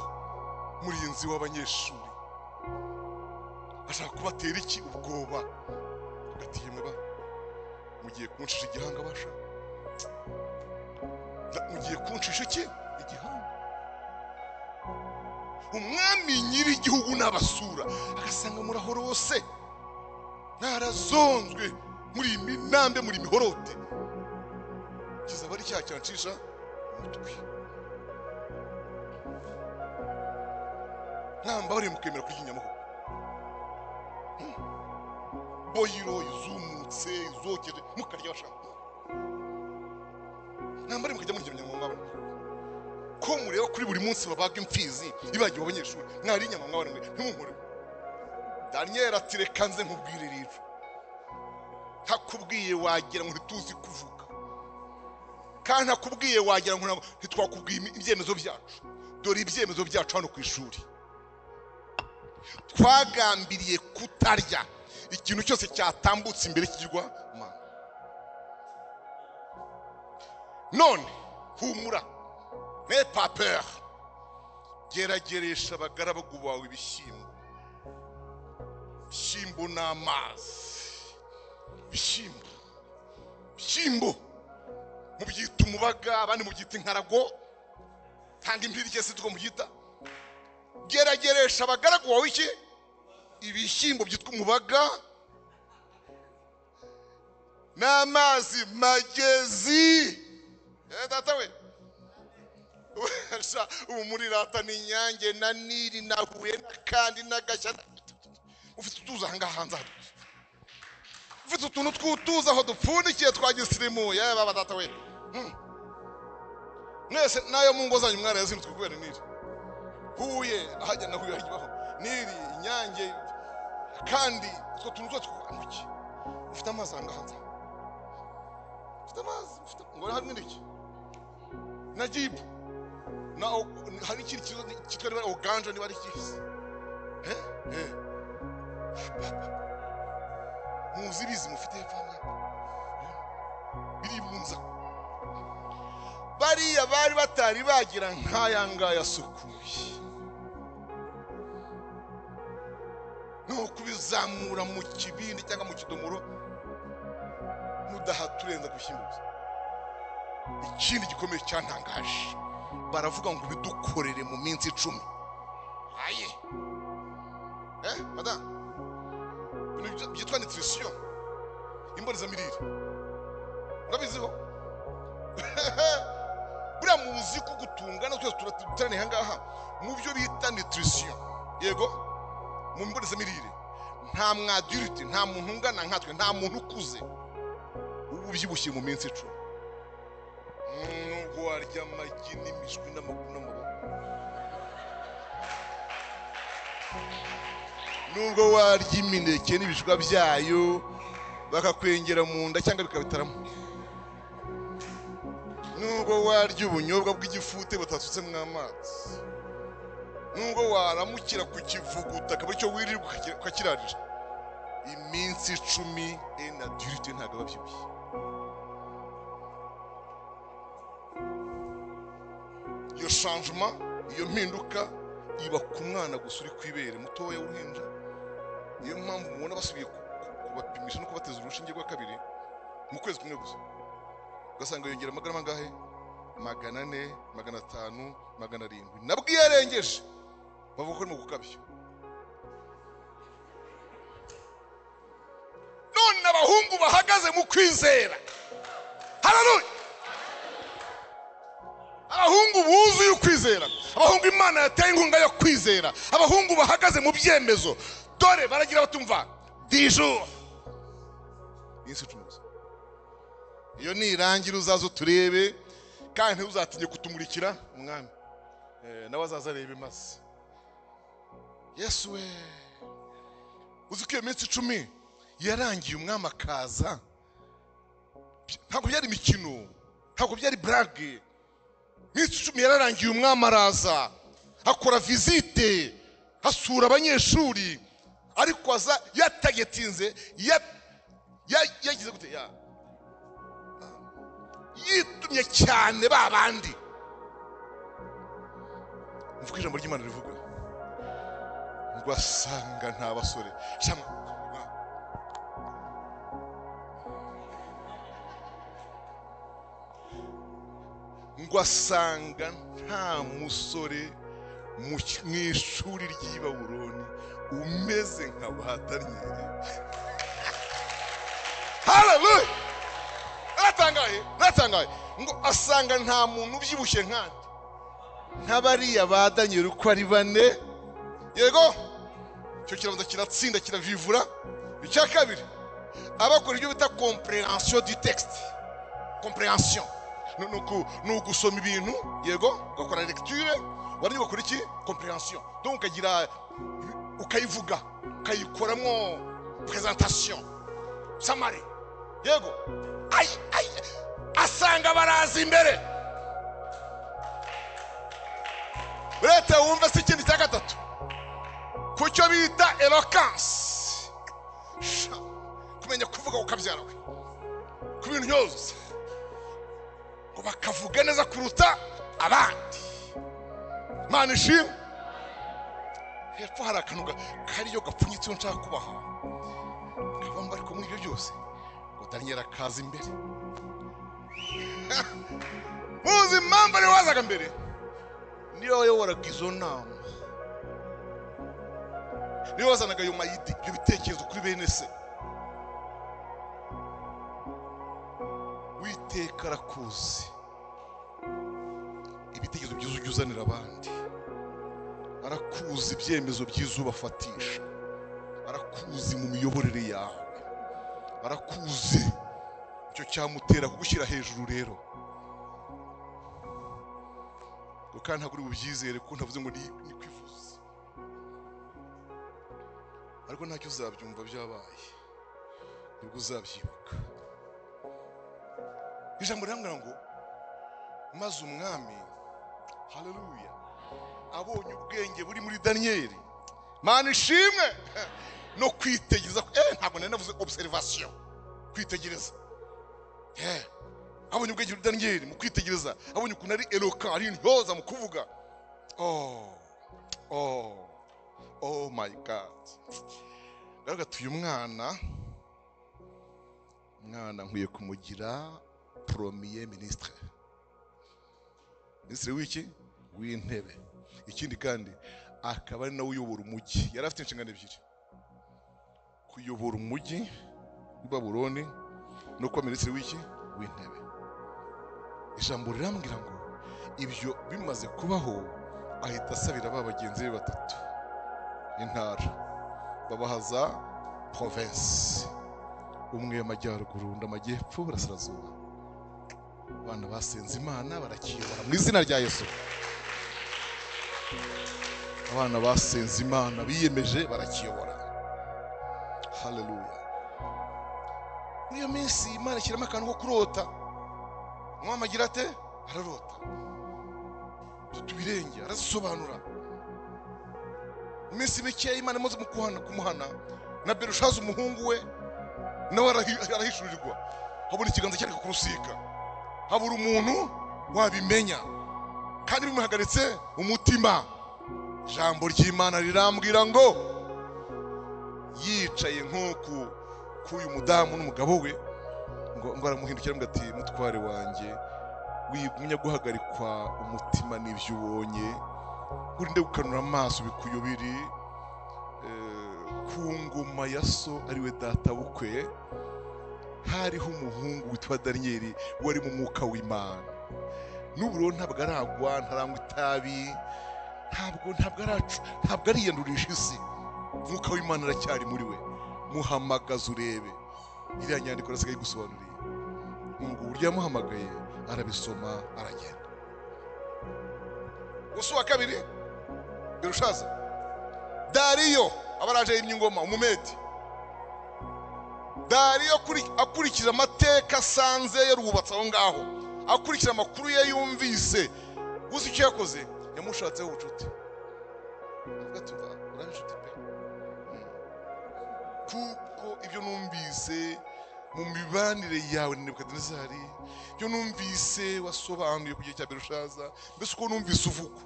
[SPEAKER 1] murinzi w'abanyeshuri ashaka kubatera iki? Ubwoba. Ati yemwe ba, mugiye kuncisha igihanga basha, mugiye kuncisha iki? Igihanga. Umwami nyiri igihugu n'abasura agasanga murahorose, narazonzwe muri minambe, muri mihorote, kizaba ari cyaha cyancisha umutwe. Mwamba bari mukemera kurya inyama koko? Boyiro izumutse izokeje mukarya bashaka. Mwamba bari mukajya murya inyama mwabana. Ko mureba kuri buri munsi babaga imfizi ibagiwe abanyeshuri, mwari inyama mwabana mwe ntimunkore. Daniel ati reka nze nkubwire rero, ntakubwiye wagira ngo ntituzi kuvuga, kandi ntakubwiye wagira ngo ntitwakubwiye ibyemezo byacu. Dore ibyemezo byacu hano ku ishuri. Twagambiriye kutarya ikintu cyose cyatambutse imbere kigirwa Mana. None humura, n'aie pas peur, gerageresha abagaragu bawe ibishyimbo, ibishyimbo n'amazi, ibishyimbo, ibishyimbo mubyita umubaga, abandi mubyita inkarago, tanga impirike se tuko mubyita. Gerageresha abagaragu bawe iki? Ibishyimbo byitwa umubaga n'amazi magezi. Data we, ubu muri rata ni Inyange na Nili na Huye kandi n'Agashya. Ufite utuzi aha ngaha hanze, ufite utuntu tw'utuzi aho dupfundikiye twa gisirimu. Yewe baba data we, mwese nayo mu ngo zanyu mwarayazinutswe kubera Nili. Huye ahajya na Huye hajyaho Nili, Inyange, kandi utwo tuntu twose tw'amuki. Ufite amazi aha ngaha hanze, ufite amazi, ufite ngo harimo n'iki Najibu na hari ikindi cyitwa niba oganje niba ari ikisi. Muzi ibizi mufite hepfo biribunza. Bariya bari batari bagira nk'aya ngaya asukuye. No kubizamura mu kibindi cyangwa mu kidomoro mudahaturenza kubishyimbo gusa. Ikindi gikomeye cyantangaje, baravuga ngo bidukorere mu minsi 10. Aye madame, ibintu byitwa nutrition, imbonezamirire, urabiziho? Buriya muzi ko gutungana twese turateraniye aha ngaha mu byo bita nutrition, yego, mu mbonezamirire nta mwadurite, nta muntu ungana nkatwe, nta muntu ukuze uba ubyibushye mu minsi 10. Nubwo warya amagi n'imishwi n'amaguru n'amaboko, nubwo warya imineke n'ibishwa byayo bakakwengera mu nda cyangwa bikabitaramo, nubwo warya ubunyobwa bw'igifute batasutsemo amazi, nubwo waramukira ku kivuguta akaba aricyo wirirwa ukakirarira, iminsi 10 en adulte ntabwo aba abyibushye. Iyo changement, iyo mpinduka iba ku mwana gusa uri kwibere mutoya w'uruhinja. Niyo mpamvu mubona basubiye kubapimisha no kubateza urushinge rwa kabiri mu kwezi kumwe gusa, ugasanga yongera amagarama angahe? 400, 500, 700. Nabwo iyo yarengeje bavuga ko ari mu gukabya. None abahungu bahagaze mu kwizera, haleluya, abahungu buzuye ukwizera, abahungu Imana yateye inkunga yo kwizera, abahungu bahagaze mu byemezo, dore baragira batumva dijour iminsi 10 gusa. Iyo nirangira uzaze uturebe, kandi ntuzatinye kutumurikira umwami, nawe azaza arebe maze. Yesu we, uzi ko iyo minsi 10 yarangiye umwami akaza? Ntabwo byari imikino, ntabwo byari blague. Iminsi 10 yararangiye umwami araza, akora visite, asura abanyeshuri, ariko aza yatagetinze, yagize gute? Yitumye cyane ba bandi. Mvuga ijambo ry'Imana rivuga ngo asanga nta basore. Ngo asanga nta musore mu ishuri ry'i Babuloni umeze nka ba Daniyeli. Haleluya! Naratangaye, naratangaye. Ngo asanga nta muntu ubyibushye nkandi nk'abariya ba Daniyeli uko ari bane. Yego, icyo kirabanza kiratsinda kiravivura. Icya kabiri, abakora ibyo bita comprehension du texte. Comprehension ni ugusoma ibintu, yego, ugakora lecture, warangiza ugakora iki? Comprehension. Donc ukagira, ukayivuga, ukayikoramo presentation, summary. Yego, ay ay, asanga baraza imbere. Uretse wumve si ikindi cya gatatu, ku cyo bita eloquence, kumenya kuvuga ukabyara we, ku bintu byose ngo bakavuga neza kuruta abandi. Imana ishimwe. Hepfo hari akantu kariyo gapfunyitse nshaka kubaha, kabamba, ariko muri ibyo byose ngo Daniyeli akaza imbere. Muzi impamvu ariwe wazaga mbere? Niyo wayoboraga izo nama, niyo wazanaga ayo mayidi, ibyo bitekerezo kuri bene se. Uwiteka arakuzi, ibitekerezo byiza ujya uzanira abandi, arakuzi ibyemezo byiza ubafatisha, arakuzi mu miyoborere yawe, arakuzi. Icyo cyamutera kugushyira hejuru rero. Kandi ntabwo uri bubyizere kuko ntavuze ngo ni kwivuza, ariko ntacyo uzabyumva byabaye, nibwo uzabyibuka. Ijambo rirambwira ngo maze umwami, haleluya, abonye ubwenge buri muri Daniyeli, Mana ishimwe, no kwitegereza. Ntabwo nari navuze observation, kwitegereza. Abonye ubwenge buri Daniyeli mu kwitegereza, abonye ukuntu ari eloquent, ari intyoza mu kuvuga. Oh, oh, oh my God. Garagatuye umwana nkwiye kumugira premier ministre, ministre w'iki? W'intebe. Ikindi kandi akaba ari nawe uyobora umujyi. Yari afite inshingano ebyiri: kuyobora umujyi w'i Babuloni no kuba minisitiri w'iki? W'intebe. Ijambo rirambwira ngo ibyo bimaze kubaho ahita asabira ba bagenzi be batatu intara, babahaza province, umwe y'amajyaruguru undi amajyepfo burasirazuba. Abana basenze Imana barakiyobora mu izina rya Yesu. Abana basenze Imana biyemeje barakiyobora. Haleluya. Muri iyo minsi Imana ishyiramo akantu ko kurota. Umwami agira ate? Ararota. Tubirenge arazisobanura. Mu minsi mike Imana imaze kumuhana na Berushaza umuhungu we nawe arahishurirwa, habura ikiganza cyareka kurusika, habura umuntu wabimenya, kandi bimuhagaritse umutima. Ijambo ry'Imana rirambwira ngo yicaye nk'uku k'uyu mudamu n'umugabo we, ngo aramuhindukira aramubwira ati mutware wanjye, wigumya guhagarikwa umutima n'ibyo ubonye, urinde gukanura amaso bikuyobiri ku ngoma ya so ariwe data bukwe hariho umuhungu witwa Daniyeli wari mu mwuka w'Imana. N'ubu rero ntabwo aragwa, ntarangwa itabi, ntabwo ariyandurisha isi. Umwuka w'Imana aracyari muri we. Muhamagaze urebe. Iriya nyandiko arasigaye igusobanuriye. Ubwo buryo yamuhamagaye arabisoma aragenda. Usu wa kabiri Berushaza, Dariyo abaraje yimye ingoma, umumedi. Dariyo akurikira amateka asanze yarubatse aho ngaho, akurikira amakuru ye yumvise. Uzi icyo yakoze? Yamushatseho ubucuti. Avuga ati urabe inshuti pe, kuko ibyo numvise mu mibanire yawe na Nebukadinezari, ibyo numvise wasobanuye ku gihe cya Berushaza, mbese uko numvise uvuga,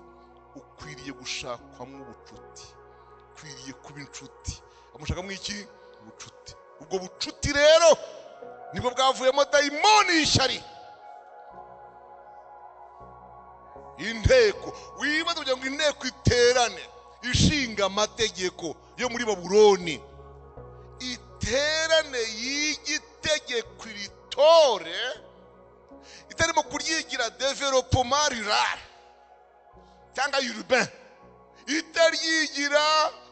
[SPEAKER 1] ukwiriye gushakwamo ubucuti, ukwiriye kuba inshuti. Amushakamo iki? Ubucuti. Ubwo bucuti rero nibwo bwavuyemo dayimoni y'ishyari. Inteko wibaza kugira ngo inteko iterane ishinga amategeko yo muri Babuloni, iterane y'igitegeko iritore, itarimo kuryigira development rural cyangwa urbain, itaryigira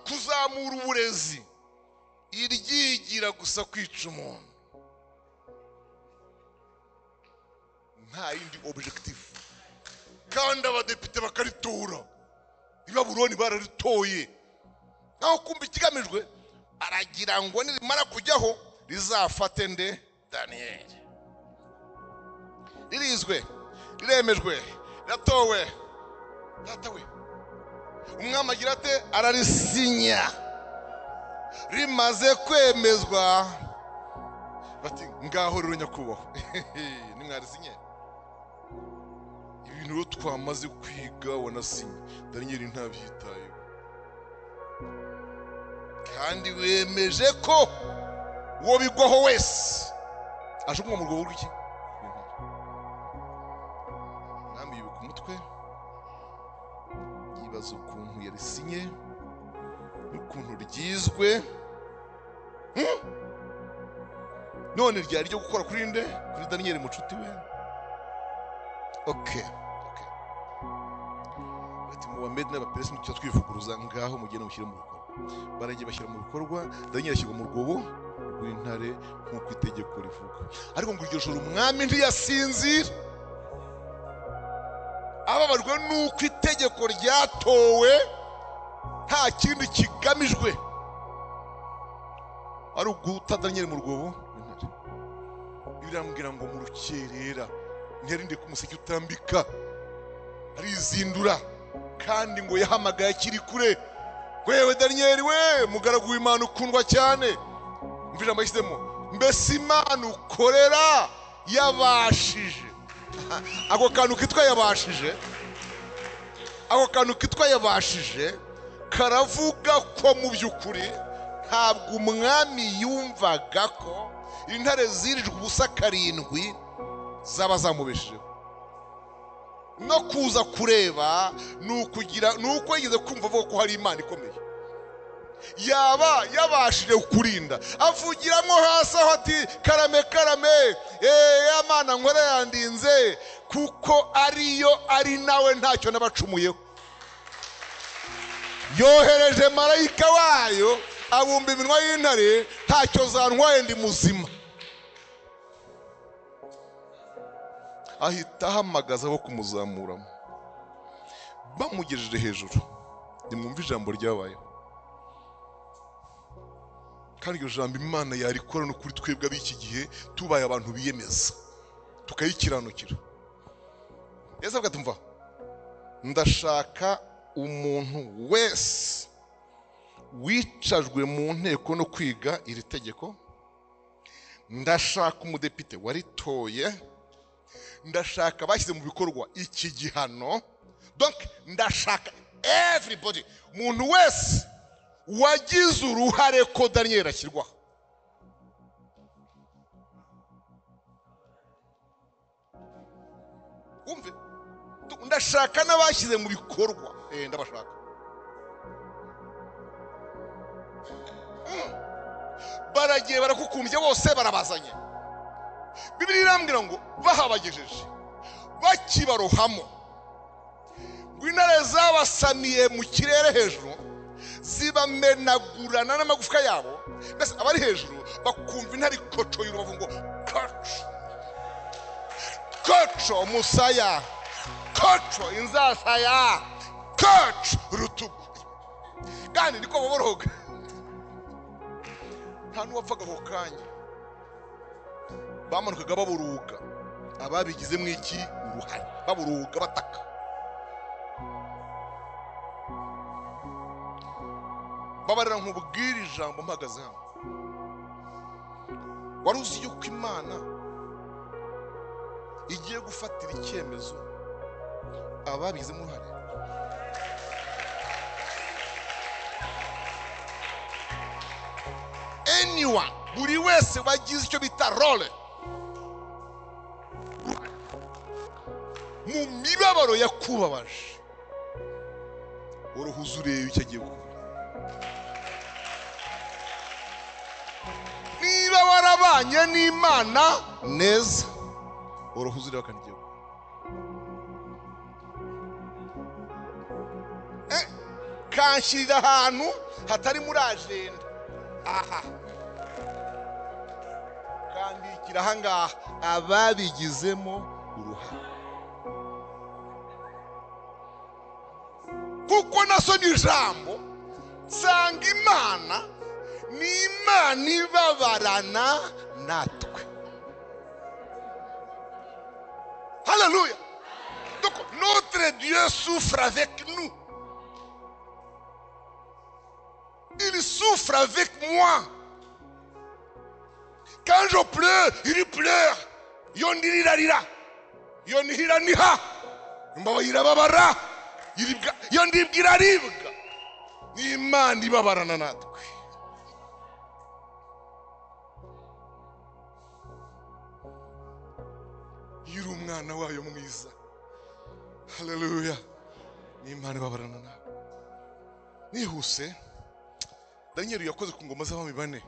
[SPEAKER 1] kuzamura uburezi, iryigira gusa kwica umuntu, nta yindi objectif. Kandi abadepite bakaritora. I Babuloni bararitoye. Naho kumva ikigamijwe, aragira ngo nirimara kujyaho rizafate nde? Daniyeli. Ririzwe, riremejwe, riratowe. Data we, umwami agira ate? Ararisinya. Rimaze kwemezwa, bati ngaho rero nyakubahwa, nimwarisinye ibintu rero twamaze kwiga wanasinye. Daniyeli ntabyitayeho, kandi wemeje ko uwo bigwaho wese ajugunywa mu rwobo rw'iki? Umwami yubika umutwe, yibaza ukuntu yarisinye n'ukuntu ryizwe. None ryari ryo gukora kuri nde? Kuri Daniyeli mucuti we. Okay. Ati mu bamedi n'abaperesi nicyo twivuguruza, ngaho mugende mushyire mu bikorwa. Baragiye bashyira mu bikorwa, Daniyeli ashyirwa mu rwobo rw'intare nk'uko itegeko rivuga. Ariko ngo iryo joro umwami ntiyasinzira, ababajwe n'uko itegeko ryatowe nta kindi kigamijwe ari uguta Daniyeli mu rwobo rw'intare. Birambwira ngo mu rukerera ntiyarinde ku museke utambika, arizindura, kandi ngo yahamagaye akiri kure. Wewe Daniyeli we mugaragu w'Imana ukundwa cyane, mva ijambo yashyizemo, mbese Imana ukorera yabashije. Ako kantu kitwa yabashije, ako kantu kitwa yabashije karavuga ko mu by'ukuri Ntabwo umwami yumvaga ko intare zirijwe ubusa 7 zaba zamubeshejeho. No kuza kureba nukugira nuko yigeze kumva avuga ko hari Imana ikomeye yaba yabashije kurinda, avugiramo hasi aho ati karame karame, ya Mana nkora yandinze, kuko ariyo ari nawe ntacyo nabacumuyeho. Yohereje marayika wayo abumba iminwa y'intare, ntacyo zantwaye ndi muzima. Ahita ahamagaza bo kumuzamuramo, bamugejeje hejuru. Nimwumve ijambo ryabayeho, kandi iryo jambo Imana yarikora no kuri twebwe ab'iki gihe tubaye abantu biyemeza tukayikiranukira. Yesu avuga ati mva, ndashaka umuntu wese wicajwe mu nteko no kwiga iri tegeko, ndashaka umudepite waritoye, ndashaka bashyize mu bikorwa iki gihano. Donc ndashaka everybody, umuntu wese wagize uruhare ko Daniel ashyirwaho. Umve, ndashaka n'abashyize mu bikorwa, ndabashaka. Baragiye barakukumbye bose barabazanye. Bibiliya irambwira ngo bahabagejeje bakibarohamo, ngo intare zabasamiye mu kirere hejuru zibamenagurana n'amagufwa yabo. Mbese abari hejuru bakumva intare ikocoye urubavu ngo koco koco umusaya, koco inzasaya, koco urutugu. Kandi niko baboroga, nta n'uwapfaga ako kanya. Bamanukaga baburuga, ababigizemo iki uruhare, baburuga bataka. Babarira nkubwira ijambo mpagaze hano. Wari uzi yuko Imana igiye gufatira icyemezo ababigizemo uruhare? Anyone, buri wese wagize icyo bita role mu mibabaro yakubabaje, uruhuza urebe icyo agiye gukora. Niba warabanye n'Imana neza, uruhuza urebe kandi igiye gukora. Kanshyirira ahantu hatari muri agenda, aha kandikira ahangaha ababigizemo uruhare. Kuko nasomye ijambo nsanga Imana ni Imana ibabarana natwe. Haleluya. Donc notre Dieu souffre avec nous. Il souffre avec moi. Quand je pleure, il pleure. Yondirira rira, yonihira niha, mbabayira babara, yondibwira aribwa. Ni Imana ibabarana natwe. Yiri umwana wayo mwiza. Haleluya. Ni Imana ibabarana natwe. Nihuse, Daniel yakoze ku ngoma z'abami bane.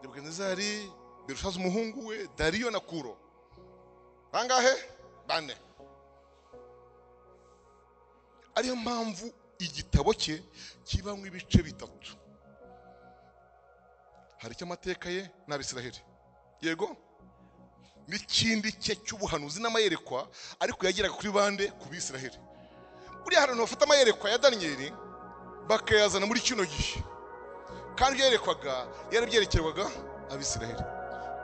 [SPEAKER 1] Nebukadinezari, Belushaza umuhungu we, Dariyo na Kuro. Bangahe? Bane. Ariyo mpamvu igitabo cye kibamo ibice bitatu. Hari icy'amateka ye n'Abisiraheli, yego, n'ikindi cye cy'ubuhanuzi n'amayerekwa, ariko yageraga kuri bande? Ku Bisiraheli. Buriya hari abantu bafata amayerekwa ya Daniyeli bakayazana muri kino gihe, kandi byerekwaga yarabyerekerwaga Abisiraheli.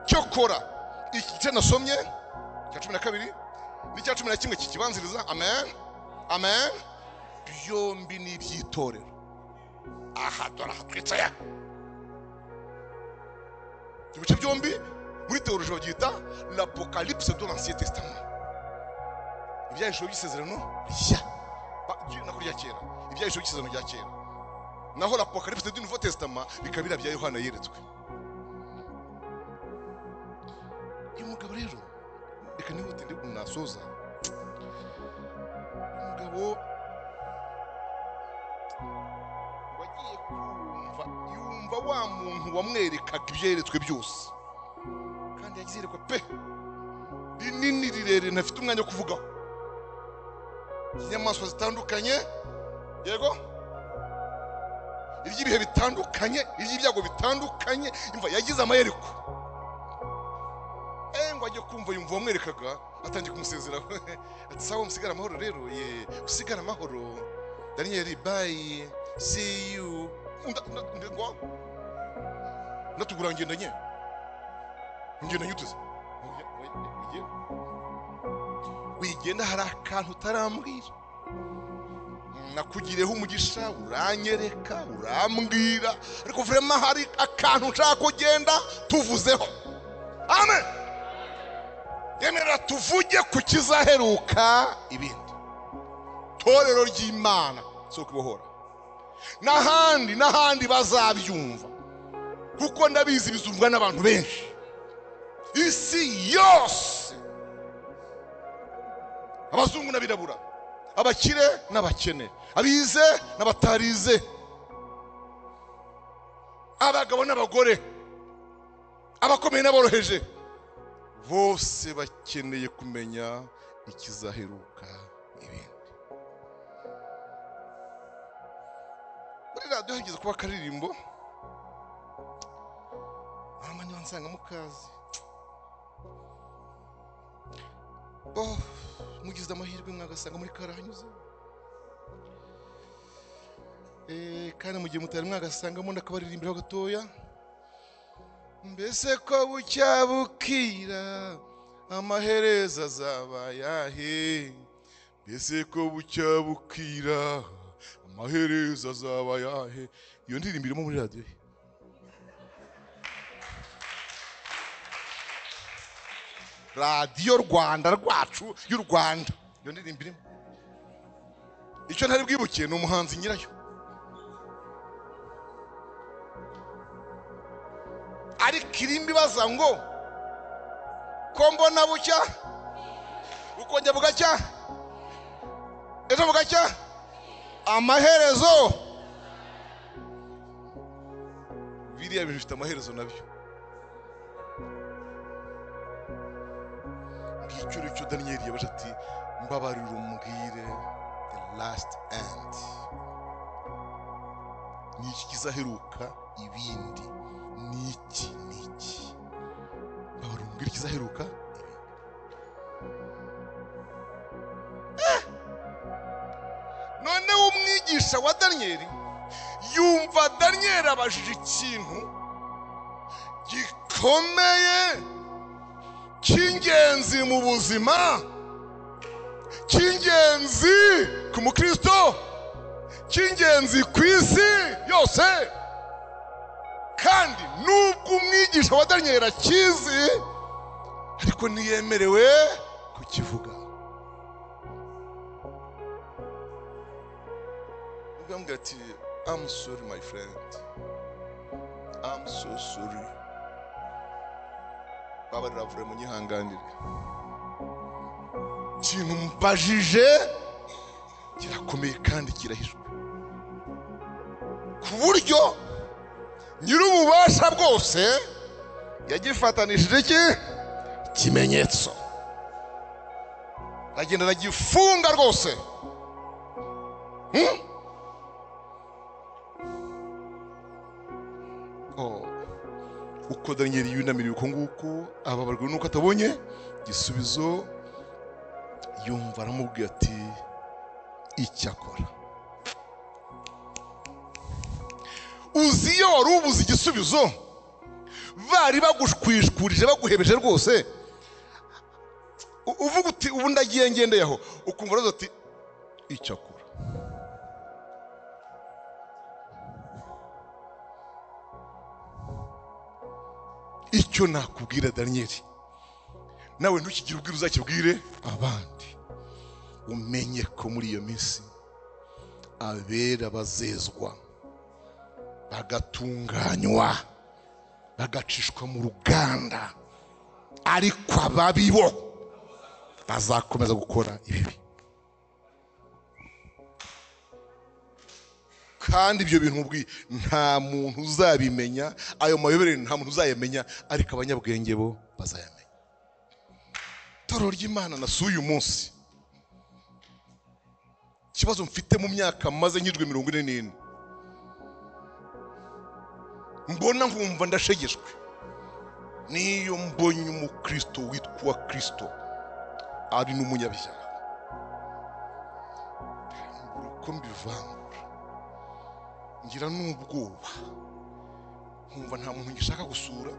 [SPEAKER 1] Cyokora iki gice nasomye cya 12 n'icya 11 kikibanziriza, amen amen, byombi ni iby'itorero. Aha dore aha twicaye. Ibice byombi muri théologie babyita l'Apocalypse de l'Ancien Testament, ibyahishuwe by'isezerano rishya, nako rya kera, ibyahishuwe by'isezerano rya kera. Naho l'Apocalypse du Nouveau Testament bikaba bya Yohana yeretswe. Uyu mugabo rero reka nihute ndi nasoza. Umugabo wagiye kumva yumva wa muntu wamwerekaga ibyo yeretswe byose, kandi yagize iyerekwa pe rinini rirerire ntafite umwanya wo kuvugaho. Inyamaswa zitandukanye, yego, iry'ibihe bitandukanye, iry'ibyago bitandukanye, imva yagize amayereko. Ngo ajye kumva yumva wamwerekaga atangiye kumusezeraho. Ati sawa musigara amahoro rero, ye usigara amahoro Daniel, bye, see you. Ngo natugura ngendanye ngendanye uteze wigenda, hari akantu utarambwira, nakugireho umugisha uranyereka urambwira, ariko vraiment hari akantu nshaka kugenda tuvuzeho. Amen. Yemerera tuvuge ku kizaheruka ibindi. Torero ry'Imana so kubohora n'ahandi n'ahandi bazabyumva, kuko ndabizi bizumvwa n'abantu benshi isi yose, abazungu n'abirabura, abakire n'abakene, abize n'abatarize, abagabo n'abagore, abakomeye n'aboroheje, bose bakeneye kumenya ikizaheruka ibindi. Muri radiyo hageze kuba akaririmbo, mama niba nsanga mukazi, oh mugize amahirwe mwagasanga muri karahanyuze, kandi mu gihe mutari mwagasangamo ndakabaririmbiraho gatoya. Mbese ko bucya bukira amaherezo azaba yahe, mbese ko bucya bukira amaherezo azaba yahe. Iyo ndirimbo irimo muri radiyo. Radiyo Rwanda rwacu y'u Rwanda, iyo ndirimbo irimo. Icyo ntari bwibuke ni umuhanzi nyirayo, ariko irimo ibaza ngo ko mbona bucya ukongera bugacya ejo bugacya amaherezo. Biriya bintu bifite amaherezo nabyo. Ngicyo icyo Daniel yabaje ati mbabarira umbwire the last end, ni iki kizaheruka ibindi, niki niki, mbabarira umbwire ikizaheruka ibindi. None umwigisha wa Daniel yumva Daniel abajije ikintu gikomeye cy'ingenzi mu buzima, cy'ingenzi ku mukristo, cy'ingenzi ku isi yose. Kandi nubwo umwigisha wa Daniel akizi, ariko ntiyemerewe kukivuga. Ubwo ati I'm sorry my friend, I'm so sorry, babarira vure munyihanganire, ikintu mbajije kirakomeye kandi kirahishwe, ku buryo nyir'ububasha bwose yagifatanishije iki kimenyetso, agenda aragifunga rwose. Uko Daniel yunamiriye uko nguko ababarwa nuko atabonye igisubizo, yumva aramubwira ati icyakora uzi iyo wari ubuze igisubizo bari bagushwishkurije baguhebeje rwose, uvuga uti ubu ndagiye ngendeye aho, ukumva aravuze ati icyakora. Icyo nakubwira Daniel, nawe ntukigire ubwira uzakibwire abandi, umenye ko muri iyo minsi abera bazezwa Bagatunganywa, bagacishwa mu ruganda, ariko ababi bo bazakomeza gukora ibibi. Kandi ibyo bintu ubwi nta muntu uzabimenya, ayo mayobere nta muntu uzayamenya, ariko abanyabwenge bo bazayamenya. Itorero ry'Imana nasuye uyu munsi, ikibazo mfite mu myaka maze nkijwe 44, mbona nkumva ndashegeshwe niyo mbonye umukristo witwa Kristo ari n'umunyabyaha, mbura uko mbivangura, ngira n'ubwoba, nkumva nta muntu ngishaka gusura,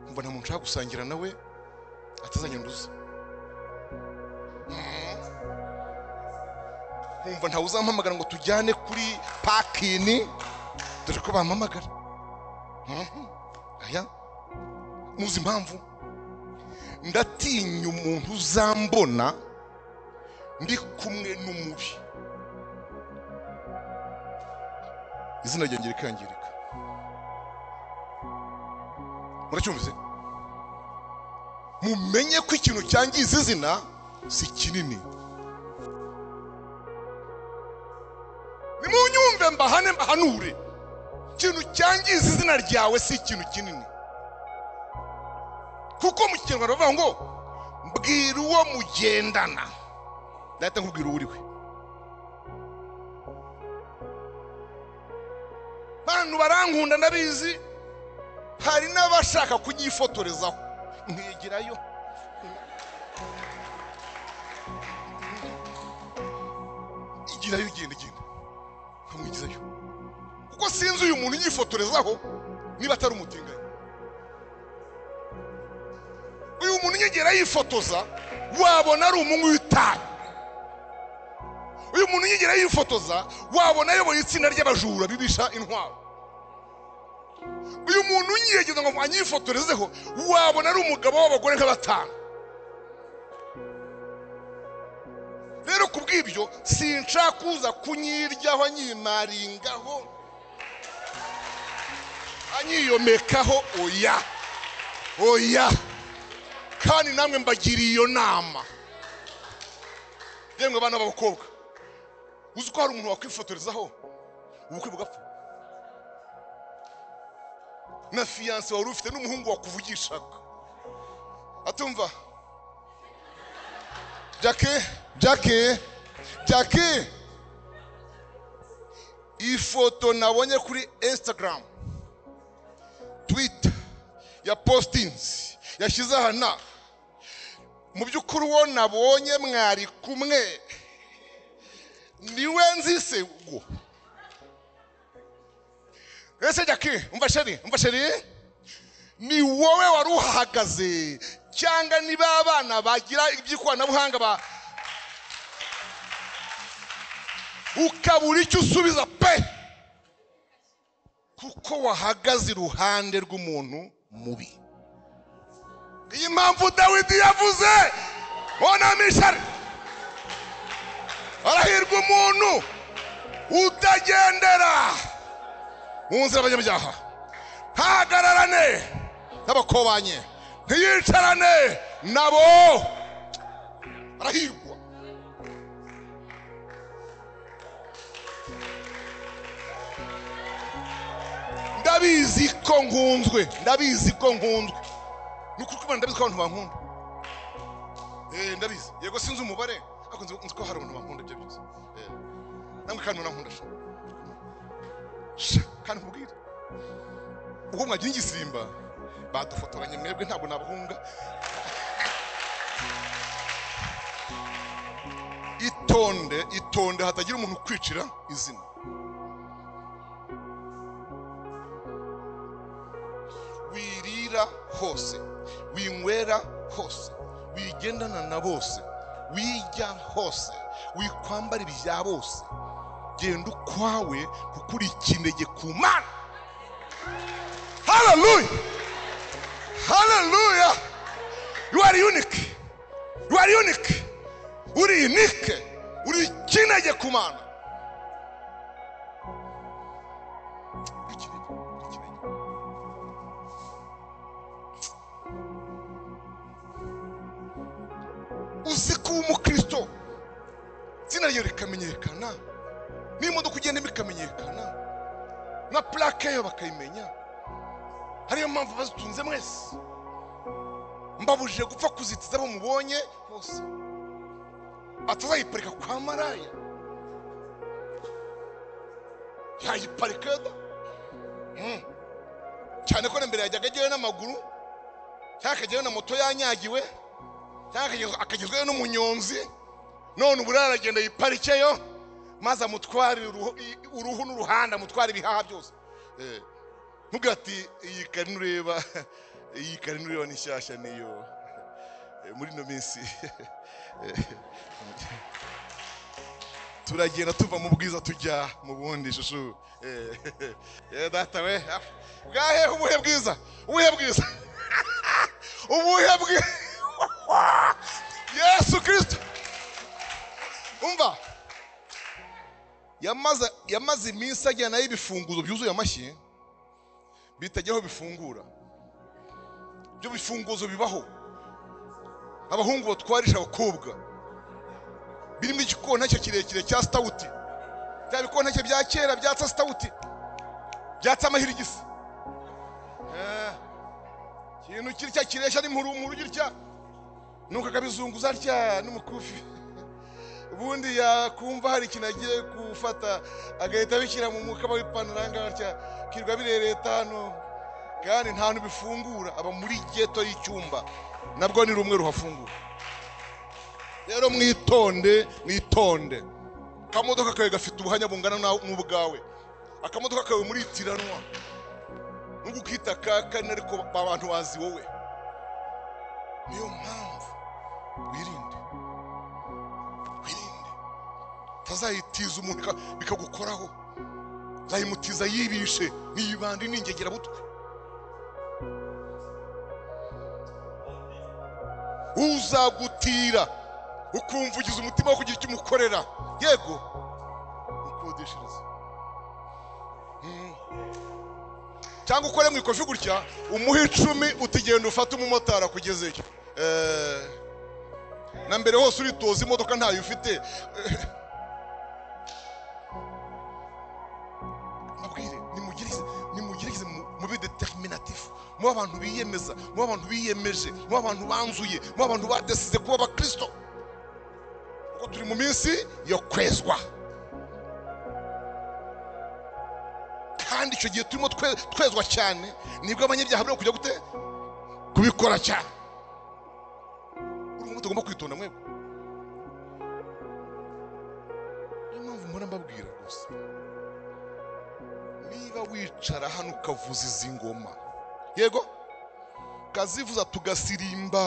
[SPEAKER 1] nkumva nta muntu nshaka gusangira nawe atazanyanduza, nkumva ntawe uzampamagara ngo tujyane kuri pakini, dore ko bampamagara. Aya muzi impamvu? Ndatinya umuntu uzambona ndi kumwe n'umubi, izina ryanjye rikangirika. Muracyumvise? Mumenye ko ikintu cyangiza izina si kinini. Nimunyumve mbahane mbahanure, ikintu cyangiza izina ryawe si ikintu kinini. Kuko mu Kinyarwanda bavuga ngo mbwira uwo mugendana, ndahita nkubwira uwo uriwe. Bantu barankunda ndabizi, hari n'abashaka kunyifotorezaho nkigirayo. Igirayo, genda genda, nkamwigizayo, kuko sinzi uyu muntu unyifotorezaho niba atari umutinganyi. Uyu muntu unyegera yifotoza wabona ari umunywi w'itabi. Uyu muntu unyegera yifotoza wabona ayoboye itsinda ry'abajura bibisha intwaro. Uyu muntu unyegeza ngo anyifotorezeho wabona ari umugabo w'abagore nka batanu. Rero kubw'ibyo sinshaka kuza kunyiryaho, anyimaringaho, anyiyomekaho, oya oya. Kandi namwe mbagiriye iyo nama. Yemwe bana b'abakobwa, uzi ko hari umuntu wakwifotorezaho ubukwe bugapfa? Na fiyanse wari ufite n'umuhungu wakuvugishaga atumva Jackie, Jackie, Jackie, ifoto nabonye kuri Instagram, Twitter ya postings yashyize aha, na mu by'ukuri uwo nabonye mwari kumwe niwe nzise ubwo. Ese Jackie, umva sheri, umva sheri, ni wowe wari uhahagaze cyangwa niba abana bagira iby'ikoranabuhanga ba ukabura icyo usubiza pe, kuko wahagaze iruhande rw'umuntu mubi. Iyi mpamvu Dawidi yavuze onamishari, arahirwa umuntu utagendera mu nzira y'abanyabyaha, ntahagararane n'abakobanye, ntiyicarane nabo, arahirwa. Ndabizi ko nkunzwe, ndabizi ko nkunzwe, nukuri ko ndabizi ko abantu bankunda. Ndabizi, yego sinzi umubare, ariko nzi ko hari abantu bankunda ibyo byose. Namwe kandi munankunda sha. Sha, kandi nkubwire, ubwo mwagira igisimba badufotoranye mwebwe ntabwo nabahunga. Itonde, itonde hatagira umuntu ukwicira izina. Wirira hose, winywera hose, wigendana na bose, wijya hose, wikwambara ibya bose, genda ukwawe kuko uri ikinege ku Mana. Hallelujah, hallelujah. You are unique, you are unique, uri unique, uri ikinege ku Mana. N'izina ryawe rikamenyekana, n'imodoka ugendamo ikamenyekana, na plaque yayo bakayimenya. Hariyo mpamvu bazitunze mwese. Mbabujije gupfa kuzitiza abo mubonye hose, atazayiparika kwa maraya, yayiparika da. Cyane ko na mbere yajyaga ajyayo n'amaguru, cyangwa akajyayo na moto yanyagiwe, cyangwa akagezwayo n'umunyonzi. None ubu aragenda yiparikeyo, maze amutware uruhu n'uruhanda, amutware ibihaha byose. Ntugira ati iyi karino ureba, iyi karino ureba ni nshyashya, niyo muri ino minsi turagenda tuva mu bwiza tujya mu bundi. Shushu data we, bwahe ubuhe bwiza, ubuhe bwiza, ubuhe bwiza Yesu Kristo. Umva, yamaze iminsi ajyana ibifunguzo byuzuye amashyi bitajyaho bifungura. Ibyo bifunguzo bibaho, abahungu batwarisha abakobwa, birimo igikontacyo kirekire cya stawuti, bya bikontacyo bya kera byatsa stawuti, byatsa amahirigisi, ikintu kirya kiresha n'impurumpuru girya, nuko akabizunguza atya n'umukufi. Ubundi yakumva hari ikintu agiye gufata agahita abishyira mu mukaba w'ipantaro ahangaha atya, kirwa birereta hano, kandi nta hantu bifungura, aba muri geto y'icyumba, nabwo ni rumwe ruhafungura. Rero mwitonde, mwitonde. Akamodoka kawe gafite ubuhanya bungana n'ubwawe. Akamodoka kawe muritiranwa, nubwo ukita kaka, ariko abantu bazi wowe. Niyo mpamvu wirinde, wirinde, utazayitiza umuntu bikagukoraho. Uzayimutiza yibishe, niyibandi n'ingegera butwe. Uzagutira ukumva ugize umutima wo kugira icyo umukorera, yego ukodeshereza, cyangwa ukore mu ikofi gutya, umuhe 10 utigenda ufate umumotari akugezeyo. Na mbere hose uritoza imodoka ntayo ufite. Mbabwire, nimugerageze mube determinatif, mu abantu biyemeza, mu abantu biyemeje, mu abantu banzuye, mu abantu badesize kuba abakristo, kuko turi mu minsi yo kwezwa. Kandi icyo gihe turimo twezwa cyane, nibwo abanyabyaha bari kujya gute kubikora cyane. Urumva tugomba kwitonda mwebwe. Niyo mpamvu mbona mbabwira rwose, niba wicara hano ukavuza izi ngoma, yego kazivuza, tugasirimba,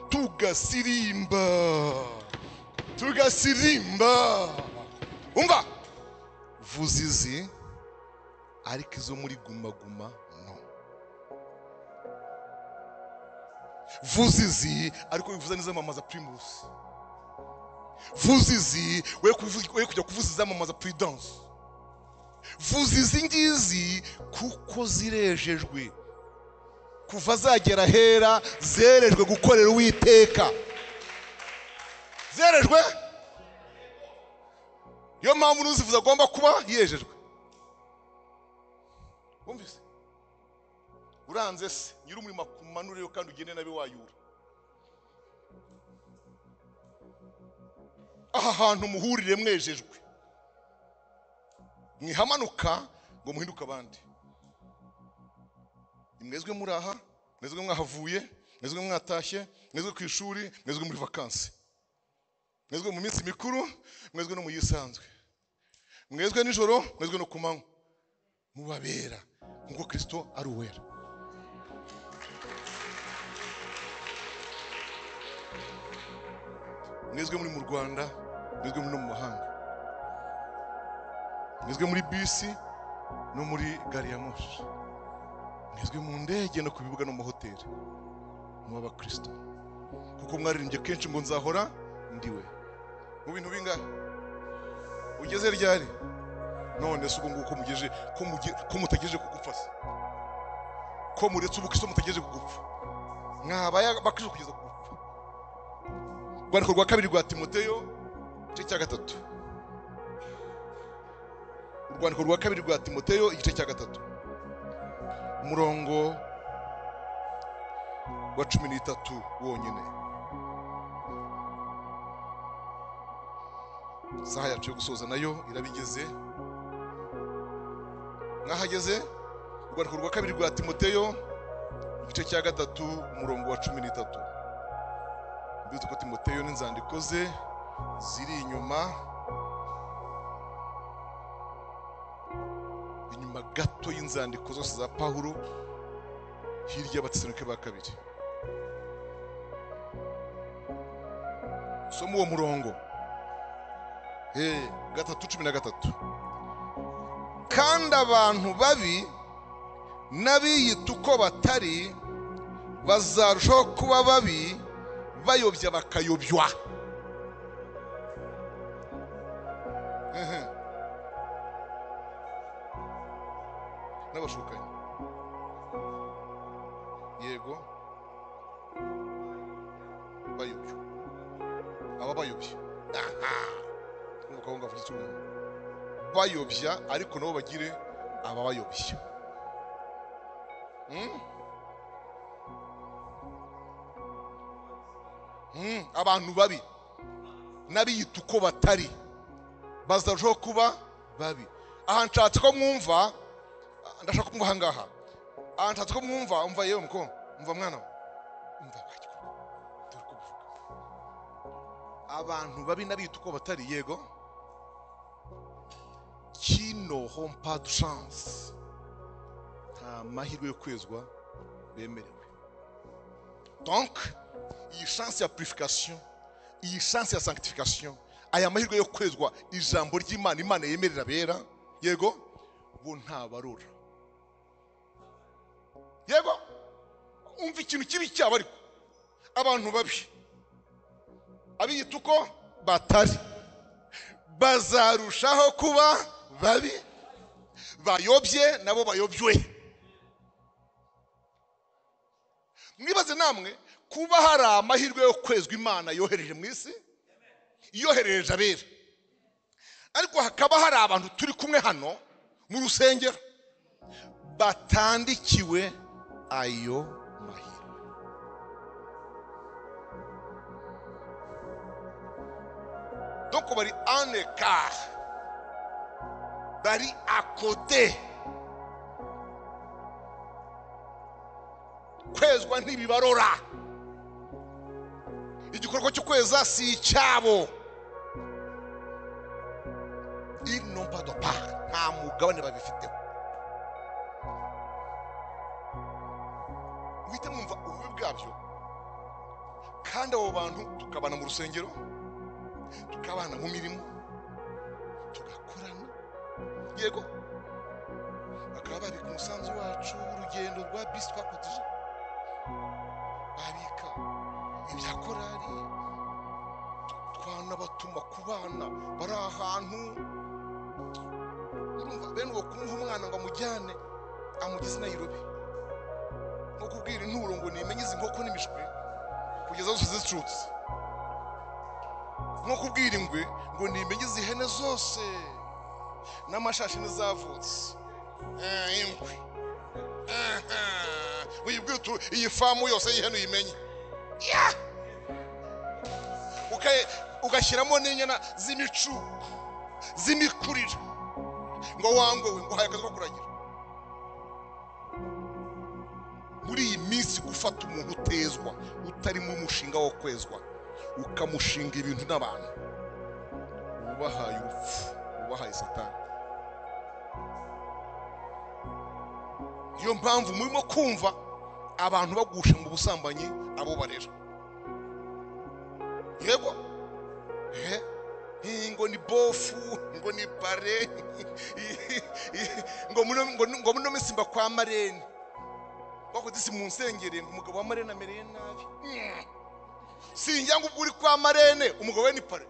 [SPEAKER 1] tugasirimba, tugasirimba. Umva, vuza izi, ariko izo muri guma guma no. Vuza izi, ariko bivuza n'izamamaza Primus. Vuza izi, we kujya kuvuza izamamaza Prudence. Vuza izi ngizi kuko zirejejwe, kuva zagera hera zerejwe gukorera Uwiteka, zerejwe. Niyo mpamvu n'uzivuza agomba kuba yejejwe. Wumvise? Uranze se nyir'umurimo akumanureyo kandi ugende nabe wayura. Aha hantu muhurire mwejejwe, mwihamanuka ngo muhinduke abandi. Mwezwe muri aha, mwezwe mwahavuye, mwezwe mwatashye, mwezwe ku ishuri, mwezwe muri vakansi, mwezwe mu minsi mikuru, mwezwe no mu yisanzwe, mwezwe nijoro, mwezwe no ku manywa, mubabera nk'uko Kristo ari uwera. Mwezwe muri mu Rwanda, mwezwe muri no mu mahanga, mwezwe muri bisi no muri gari ya moshi, mwezwe mu ndege no ku bibuga no mu mahoteli, muba abakristo, kuko mwaririmbye kenshi ngo nzahora ndiwe. Mu bintu bingahe ugeze ryari? None se ubwo nguko mugeje, ko mutageje kugupfa se, ko muretse ubukristo mutageje kugupfa, mwabaye abakristo kugeza kugupfa. Urwandiko rwa kabiri rwa Timoteyo Igice cya 3, urwandiko rwa kabiri rwa Timoteyo igice cya 3, umurongo wa 13 wonyine. Isaha yacu yo gusoza nayo irabigeze. Mwahageze? Urwandiko rwa kabiri rwa Timoteyo igice cya 3, umurongo wa 13. Mbizi ko Timoteyo n'inzandiko ze ziri inyuma gato y'inzandiko zose za Pawulo, hirya y'Abatesalonike ba kabiri. Soma uwo murongo 3:13. Kandi abantu babi n'abiyita uko batari bazarushaho kuba babi, bayobya bakayobywa. N'abashukanyi, yego, bayobya, aba bayobya. Aha, bayobya, ariko nabo bagire ababayobya. Abantu babi n'abiyita uko batari bazarushaho kuba babi. Aha nshatse ko mwumva, ndashaka kumva ahangaha. Aha nshatse ko mwumva, umva yewe muko, umva mwana we, umva dore ko bivuga. Abantu babi n'abiyita uko batari, yego, qui n'auront pas de chance, nta mahirwe yo kwezwa bemerewe. Donc iyi chance ya purification, iyi chance ya sanctification, aya mahirwe yo kwezwa ijambo ry'Imana, Imana yemerera bera, yego, bo ntabarura. Yego, umva ikintu kibi cyabo, ariko abantu babi abiyita uko batari bazarushaho kuba babi, bayobye nabo bayobywe. Mwibaze namwe kuba hari amahirwe yo kwezwa Imana yohereje mu isi, yohereje abera, ariko hakaba hari abantu turi kumwe hano mu rusengero batandikiwe ayo mahirwe. Donc bari en écart, bari à côté. Kwezwa ntibibarora, igikorwa cyo kweza si icyabo. Ils n'ont pas de part, nta mugabane babifiteho. Muhite mwumva ububi bwabyo. Kandi abo bantu tukabana mu rusengero, tukabana mu mirimo, tugakorana, yego, bakaba babika umusanzu wacu w'urugendo rwa bisi twakotije, babika ibya korari, twanabatuma ku bana bari ahantu. Urumva bene uwo kumuha umwana ngo amujyane amugeze i Nairobi, nko kubwira inturo ngo nimenye izi nkoko n'imishwi kugeza zose zicutse, nko kubwira ingwe ngo nimenye izi hene zose n'amashashi n'izavutse. Ingwe uyibwira iyi famu yose y'ihene uyimenye, ugashyiramo n'inyana z'imicuko z'imikuriro, ngo wangwe we ngo uhaye akazi ko kuragira. Muri iyi minsi gufata umuntu utezwa, utari mu mushinga wo kwezwa, ukamushinga ibintu n'abantu, ubahaye urupfu, ubahaye Satani. Niyo mpamvu murimo kumva abantu bagusha mu busambanyi abo barera. Yego, ngo ni bofu, ngo ni pare, ngo muno minsi mba kwa Marene, bakoze isi mu nsengere ngo umugabo wa Marene amereye nabi. Sinjya ngo ubwo uri kwa Marene umugabo we ni pare.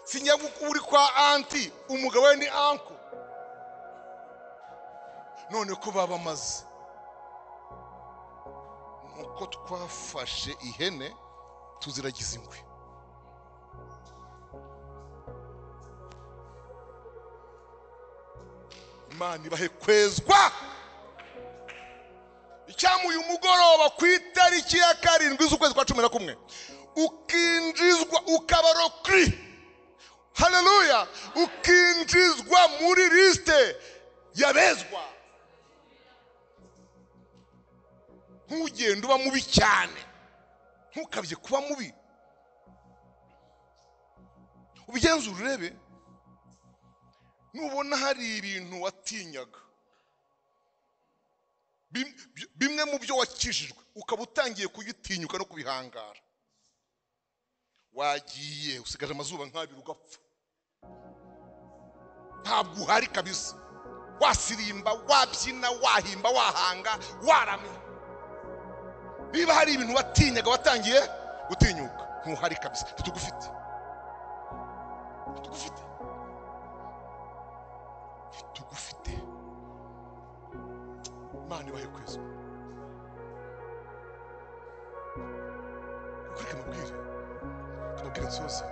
[SPEAKER 1] Sinjya ngo uri kwa anti umugabo we ni anko. None ko baba maze nuko Nuko twafashe ihene tuziragiza ingwe. Imana ibahe kwezwa. Icyamuye umugoroba ku itariki ya 7 z'ukwezi kwa 11 ukinjizwa ukaba rokri. Haleluya, ukinjizwa muri liste yabezwa. Ntugende uba mubi cyane, ntukabye kuba mubi, ubigenzure urebe. Nubona hari ibintu watinyaga, bimwe mu byo wakijijwe ukaba utangiye kugitinyuka no kubihangara, wagiye usigaje amazuba nk'abiri ugapfa, ntabwo uhari kabisa. Wasirimba, wabyina, wahimba, wahanga, waramya. Niba hari ibintu watinyaga watangiye gutinyuka, ntuhari kabisa, ntitugufite, ntitugufite, ntitugufite. Imana ibahe kwezwa. Kuko reka mabwire nsoze,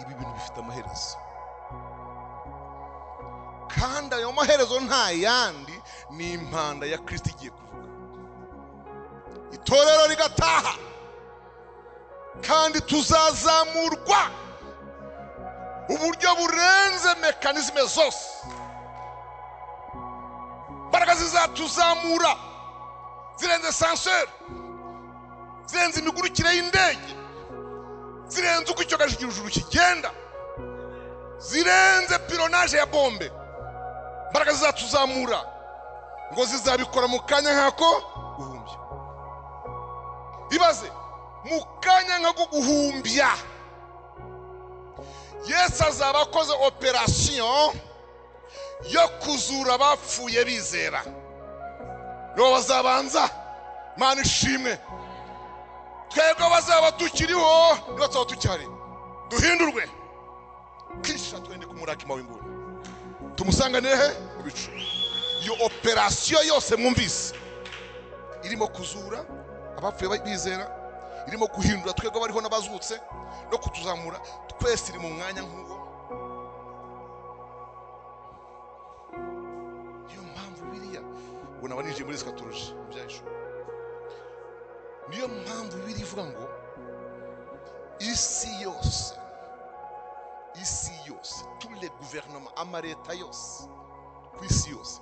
[SPEAKER 1] ibi bintu bifite amaherezo, kandi ayo maherezo nta yandi, ni impanda ya Kristo igiye kuvuga, itorero rigataha, kandi tuzazamurwa uburyo burenze mekanizme zose. Imbaraga zizatuzamura zirenze sanseri, zirenze imigurukire y'indege, zirenze uko icyogajuru kigenda, zirenze pironaje ya bombe. Imbaraga zizatuzamura ngo zizabikora mu kanya nk'ako guhumbya. Ibaze, mu kanya nk'ako guhumbya, Yesu azaba akoze operasiyo yo kuzura abapfuye bizera. Nibo bazabanza. Mana ishimwe, twebwe bazaba tukiriho niba tuzaba tukihari, duhindurwe kisha twende kumuraka mawinguni, tumusanganire he mu bicu. Iyo operasiyo yose mwumvise irimo kuzura abapfuye bizera, irimo guhindura twebwe bariho n'abazutse, no kutuzamura twese, iri mu mwanya nk'uwo. Niyo mpamvu biriya ubona abaninjiye muri eschatology mu byahishwe. Niyo mpamvu biri ivuga ngo isi yose, isi yose, tous les gouvernements, amareta yose ku isi yose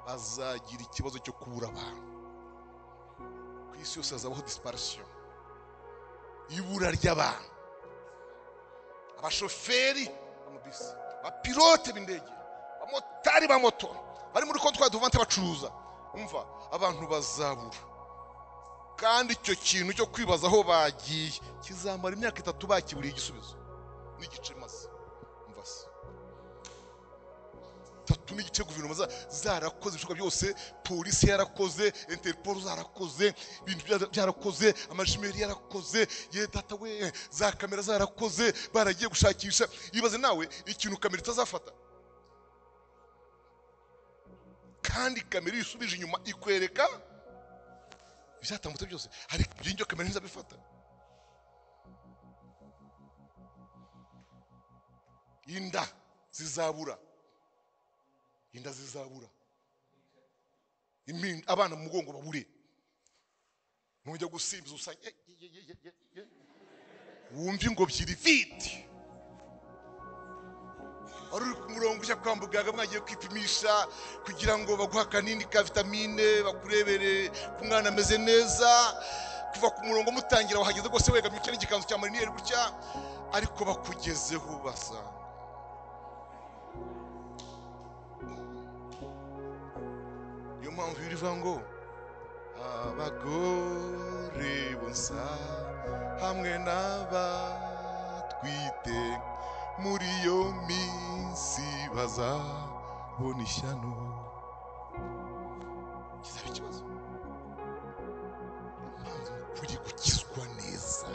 [SPEAKER 1] azagira ikibazo cyo kubura abantu. Ku isi yose hazabaho dispersion, ibura ry'abantu, abashoferi b'amabisi, abapilote b'indege, abamotari ba moto, bari muri comptoir de vente bacuruza. Umva, abantu bazabura. Kandi icyo kintu cyo kwibaza aho bagiye kizamara imyaka 3 bakiburiye igisubizo n'igice maze. Umva se, 3 n'igice guverinoma zarakoze ibishoboka byose, polisi yarakoze, Interpol zarakoze, ibintu byarakoze, amajimeri yarakoze, ye data we, za kamera zarakoze, baragiye gushakisha. Ibaze nawe ikintu kamera itazafata, kandi kamera isubije inyuma ikwereka ibyatambutse byose. Hari ibyo kamera ntizabifata. Inda zizabura, inda zizabura, abana mu mugongo babure. Nujya gusimbiza usanga wumva ingobyi iri vide. Wari uri ku murongo ujya kwa muganga, mwagiye kwipimisha kugira ngo baguhe akanini ka vitamine, bakurebere ku mwana ameze neza. Kuva ku murongo mutangira wahageze rwose wegamye ukeneye igikanzu cya mariniyeri gutya, ariko bakugezeho basanga Niyo mpamvu bivuga ngo abagore bonsa hamwe n'abatwite muri iyo minsi bazabona ishyano. Kizaba ikibazo. Impamvu mukwiriye gukizwa neza.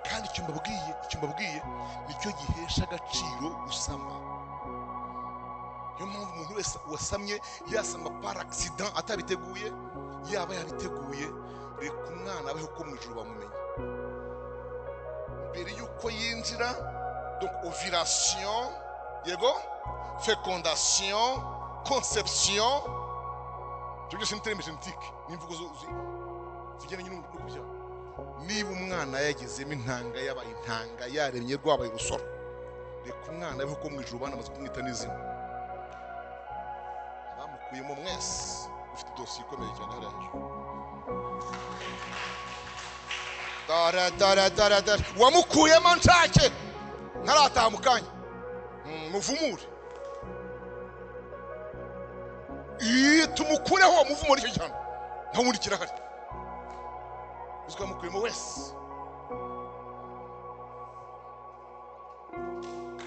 [SPEAKER 1] Kandi icyo mbabwiye nicyo gihesha agaciro gusama. Niyo mpamvu umuntu wese wasamye yasama par accident atabiteguye, yaba yabiteguye, reka umwana abeho ko mu ijuru bamumenye mbere yuko yinjira. Donc ovulation, yego, fécondation, conception, ibyo byose ni terme génétique, n'imvugo zigendanye no kubyara. Niba umwana yagezemo intanga, yabaye intanga, yaremye rwabaye urusoro, reka umwana abeho ko mu ijuru banamaze kumwita n'izina. Abamukuyemo mwese ufite dosiye ikomeye cyane hariya hejuru. Dore dore dore dore wamukuyemo nshake ntarataha mu kanya, muvumure tumukureho muvumure icyo gihano, nta wundi kirahari uzwi wamukuyemo wese.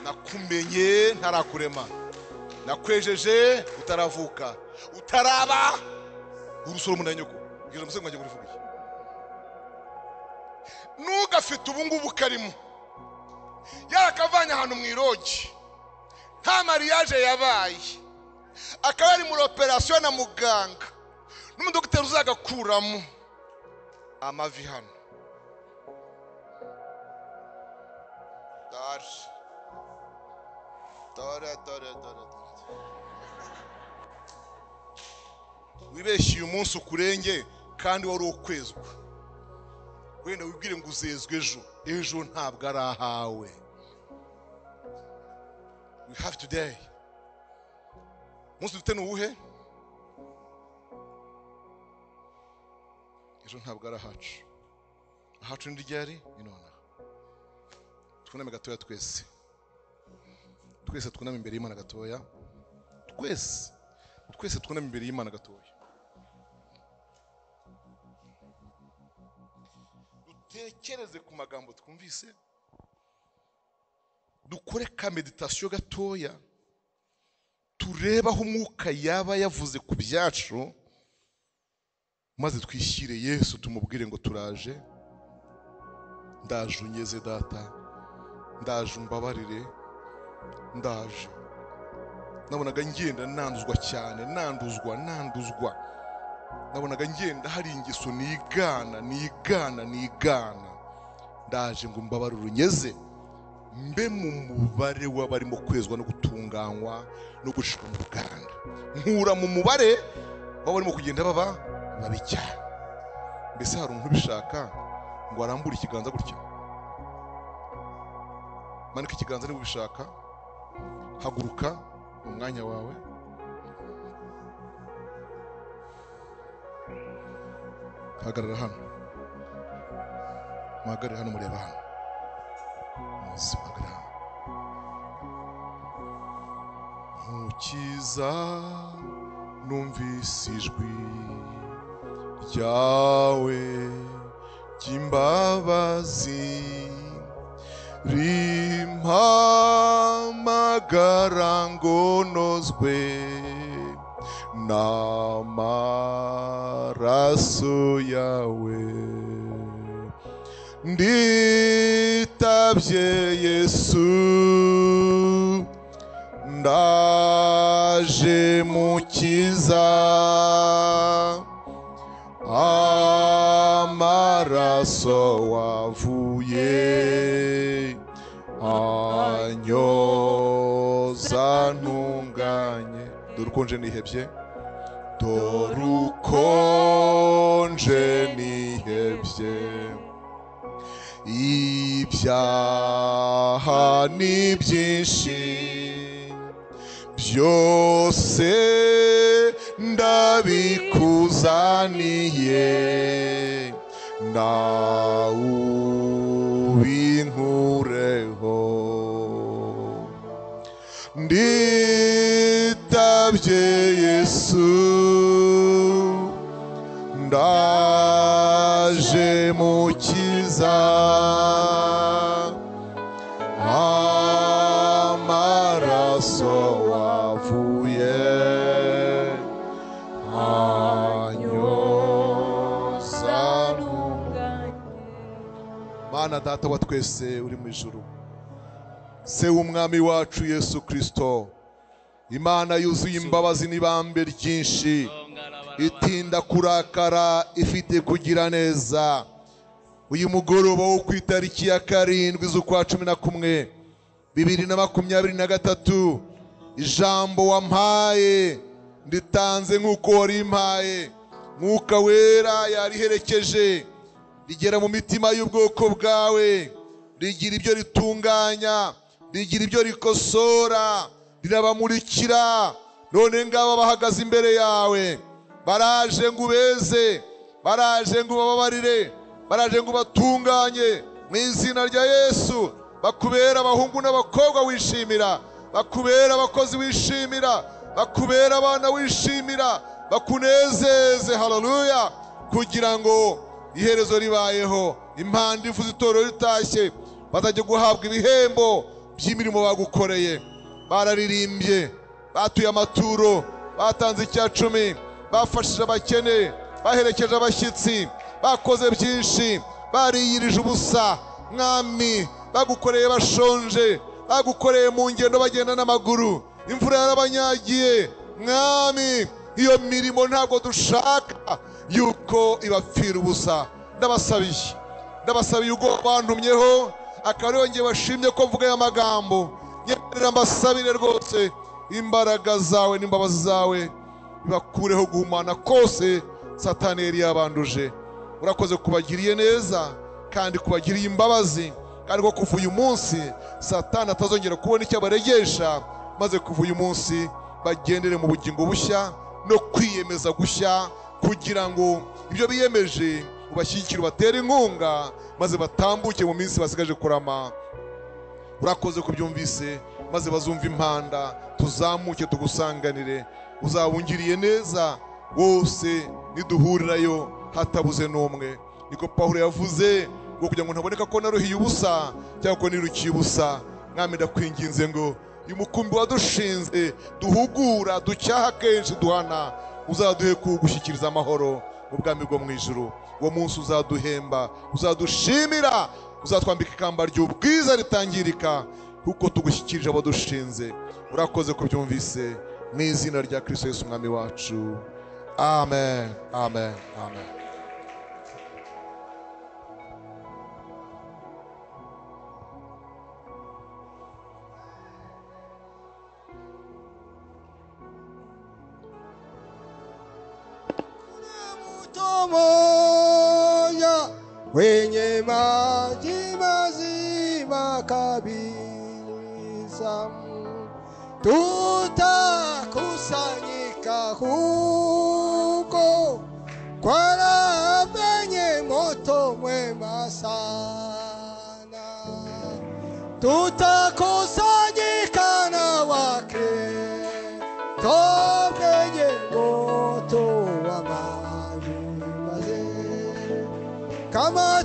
[SPEAKER 1] Nakumenye ntarakurema, nakwejeje utaravuka, utaraba urusoro mu nyoko. Ngira musengo njye kurivuga iki? Nugafite ubu ngubu karimo yarakavanye ahantu mu irogi, nta mariage yabaye, akaba ari muri operation na muganga n'umudokiteri uzagakuramo amavi hano. Dore dore dore dore wibeshye uyu munsi ukurenge kandi wari ukwezwa, wenda wibwire ngo uzezwe ejo, ejo ntabwo ari ahawe. We have today. Umunsi dufite ni uwuhe? Ejo ntabwo ari ahacu. Ahacu ni ryari? Ni nonaha. Twuname gatoya twese, twese twuname imbere y'Imana gatoya, twese twese twuname imbere y'Imana gatoya. Dutekereze ku magambo twumvise, dukore ka meditation gatoya, turebe aho umwuka yaba yavuze ku byacu, maze twishyire Yesu tumubwire ngo turaje, ndaje unyeze data, ndaje umbabarire, ndaje. Nabonaga ngenda nanduzwa cyane, nanduzwa nanduzwa, nabonaga ngenda hari ingeso nigana nigana nigana, ndaje ngo mbabarire unyeze, mbe mu mubare w'abarimo kwezwa no gutunganywa no gushirwa mu ruganda, nkura mu mubare w'abarimo kugenda baba babi cyane. Mbese hari umuntu ubishaka ngo arambure ikiganza gutya? Manika ikiganza niba ubishaka, haguruka mu mwanya wawe. Hagarara hano, muhagarare hano, mureba hano, muzi muhagarare hano. Mukiza numvise ijwi ryawe ry'imbabazi rimpamagara ngo nozwe n'amaraso yawe. Nditabye Yesu, ndaje mukiza, amaraso wavuye anyoza ntunganye. Dore uko nje nihebye, dore uko nje nihebye, ibyaha ni byinshi byose ndabikuzaniye, nawe ubinkureho. Nditabye Yesu, ndaje mukiza, amaraso wavuye anyoza ntunganye. Mana Data wa twese uri mu ijuru, Se w'Umwami wacu Yesu Kristo, Imana yuzuye imbabazi n'ibambe ryinshi, itinda kurakara, ifite kugira neza. Uyu mugoroba wo ku itariki ya 7 z'ukwa 11 2023, ijambo wampaye nditanze nk'uko warimpaye. Mwuka Wera yariherekeje rigera mu mitima y'ubwoko bwawe, rigira ibyo ritunganya, rigira ibyo rikosora, rirabamurikira. None ngaba bahagaze imbere yawe, baraje ngo ubeze, baraje ngo ubababarire, baraje ngo ubatunganye mu izina rya Yesu. Bakubera abahungu n'abakobwa wishimira, bakubera abakozi wishimira, bakubera abana wishimira, bakunezeze. Haleluya! Kugira ngo iherezo ribayeho, impanda ivuze itorero ritashye, bazajya guhabwa ibihembo by'imirimo bagukoreye. Bararirimbye, batuye amaturo, batanze 10, bafashije abakene, baherekeje abashyitsi, bakoze byinshi, bariyirije ubusa. Mwami, bagukoreye bashonje, bagukoreye mu ngendo bagenda n'amaguru, imvura yarabanyagiye. Mwami, iyo mirimo ntabwo dushaka yuko ibapfira ubusa. Ndabasabiye ubwo bantumyeho, akaba yongeye bashimye ko mvuga aya magambo. Nyemerera mbasabire rwose, imbaraga zawe n'imbabazi zawe bibakureho guhumana kose Satani yari yabanduje. Urakoze kubagiriye neza kandi kubagiriye imbabazi, kandi ko kuva uyu munsi Satani atazongera kubona icyo abaregesha, maze kuva uyu munsi bagendere mu bugingo bushya no kwiyemeza gushya, kugira ngo ibyo biyemeje ubashyigikire, ubatere inkunga, maze batambuke mu minsi basigaje kurama. Urakoze kubyumvise, maze bazumva impanda, tuzamuke tugusanganire. Uzabungiriye neza bose niduhurirayo hatabuze n'umwe. Niko Pawulo yavuze ngo kugira ngo ntaboneka ko naruhiye ubusa cyangwa ko nirukiye ubusa. Mwami, ndakwinginze ngo uyu mukumbi wadushinze duhugura, ducyaha kenshi, duhana, uzaduhe kuwugushyikiriza amahoro mu bwami bwo mu ijuru. Uwo munsi uzaduhemba, uzadushimira, uzatwambika ikamba ry'ubwiza ritangirika, kuko tugushyikirije abo dushinze. Urakoze kubyumvise mu izina rya Kristo Yesu Umwami wacu. Amen, amen, amen.
[SPEAKER 2] Moja wenye maji mazima kabisa, tutakusanyika huko kwa raha penye moto mwema sana, tutakusanyika na Wakristo penye moto wa maji mazima, kama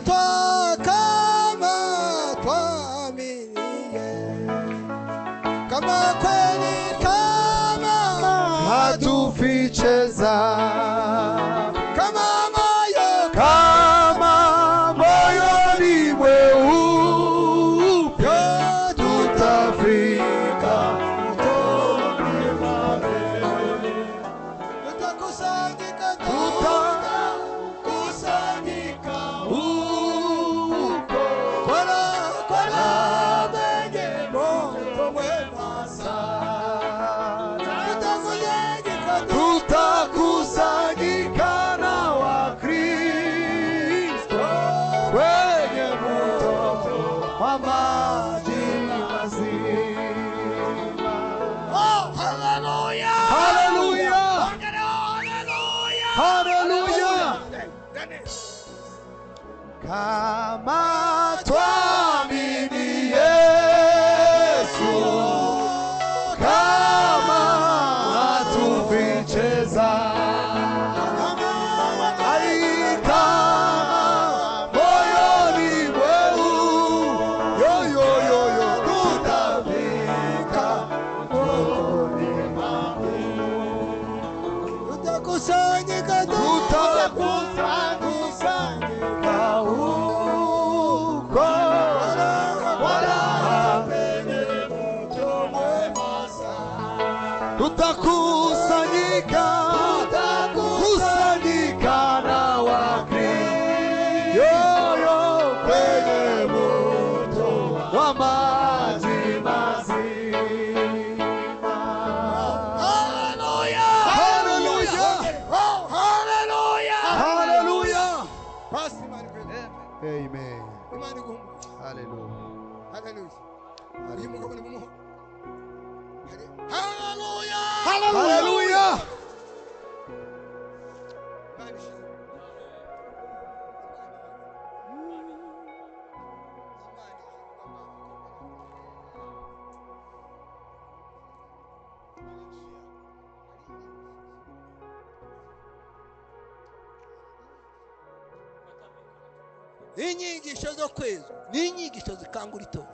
[SPEAKER 2] twaminiye, kama kweli, kama
[SPEAKER 3] hatuficheza,
[SPEAKER 2] kama moyo,
[SPEAKER 3] kama moyo ni mweupe, tutafika
[SPEAKER 2] tutakusanyika,
[SPEAKER 3] tutakusanyika huko
[SPEAKER 2] kwa raha penye moto mwema sana,
[SPEAKER 3] tutakusanyika na Wakristo wenye moto wa maji mazima.
[SPEAKER 2] Oh, haleluya!
[SPEAKER 3] Haleluya! Haleluya! Kama twamini Yesu, kama hatuficheza, ai, kama moyoni mweu, yo yo yo yo, tutafika motoni
[SPEAKER 2] Tutakusanyika,
[SPEAKER 3] tutakusanyika huko. Amen.
[SPEAKER 4] Imana iguhe umugisha.
[SPEAKER 3] Hallelujah.
[SPEAKER 4] Haleluya. Uyu mugabo ni mumuho. Haleluya.
[SPEAKER 3] Hallelujah.
[SPEAKER 4] Imana ishimwe. Inyigisho zo kwezwa ni inyigisho zikangura itorero,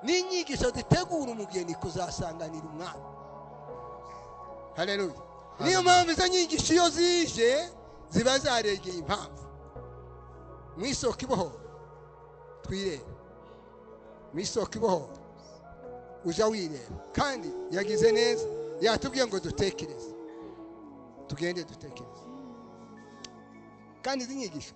[SPEAKER 4] ni inyigisho zitegura umugeni kuzasanganira umwami. Haleluya. Niyo mpamvu izo nyigisho iyo zije ziba zaregeye impamvu. Mu isoko ibohora twireba, mu isoko ibohora uja wireba. Kandi yagize neza, yatubwiye ngo dutekereze, tugende dutekereze. Kandi izi nyigisho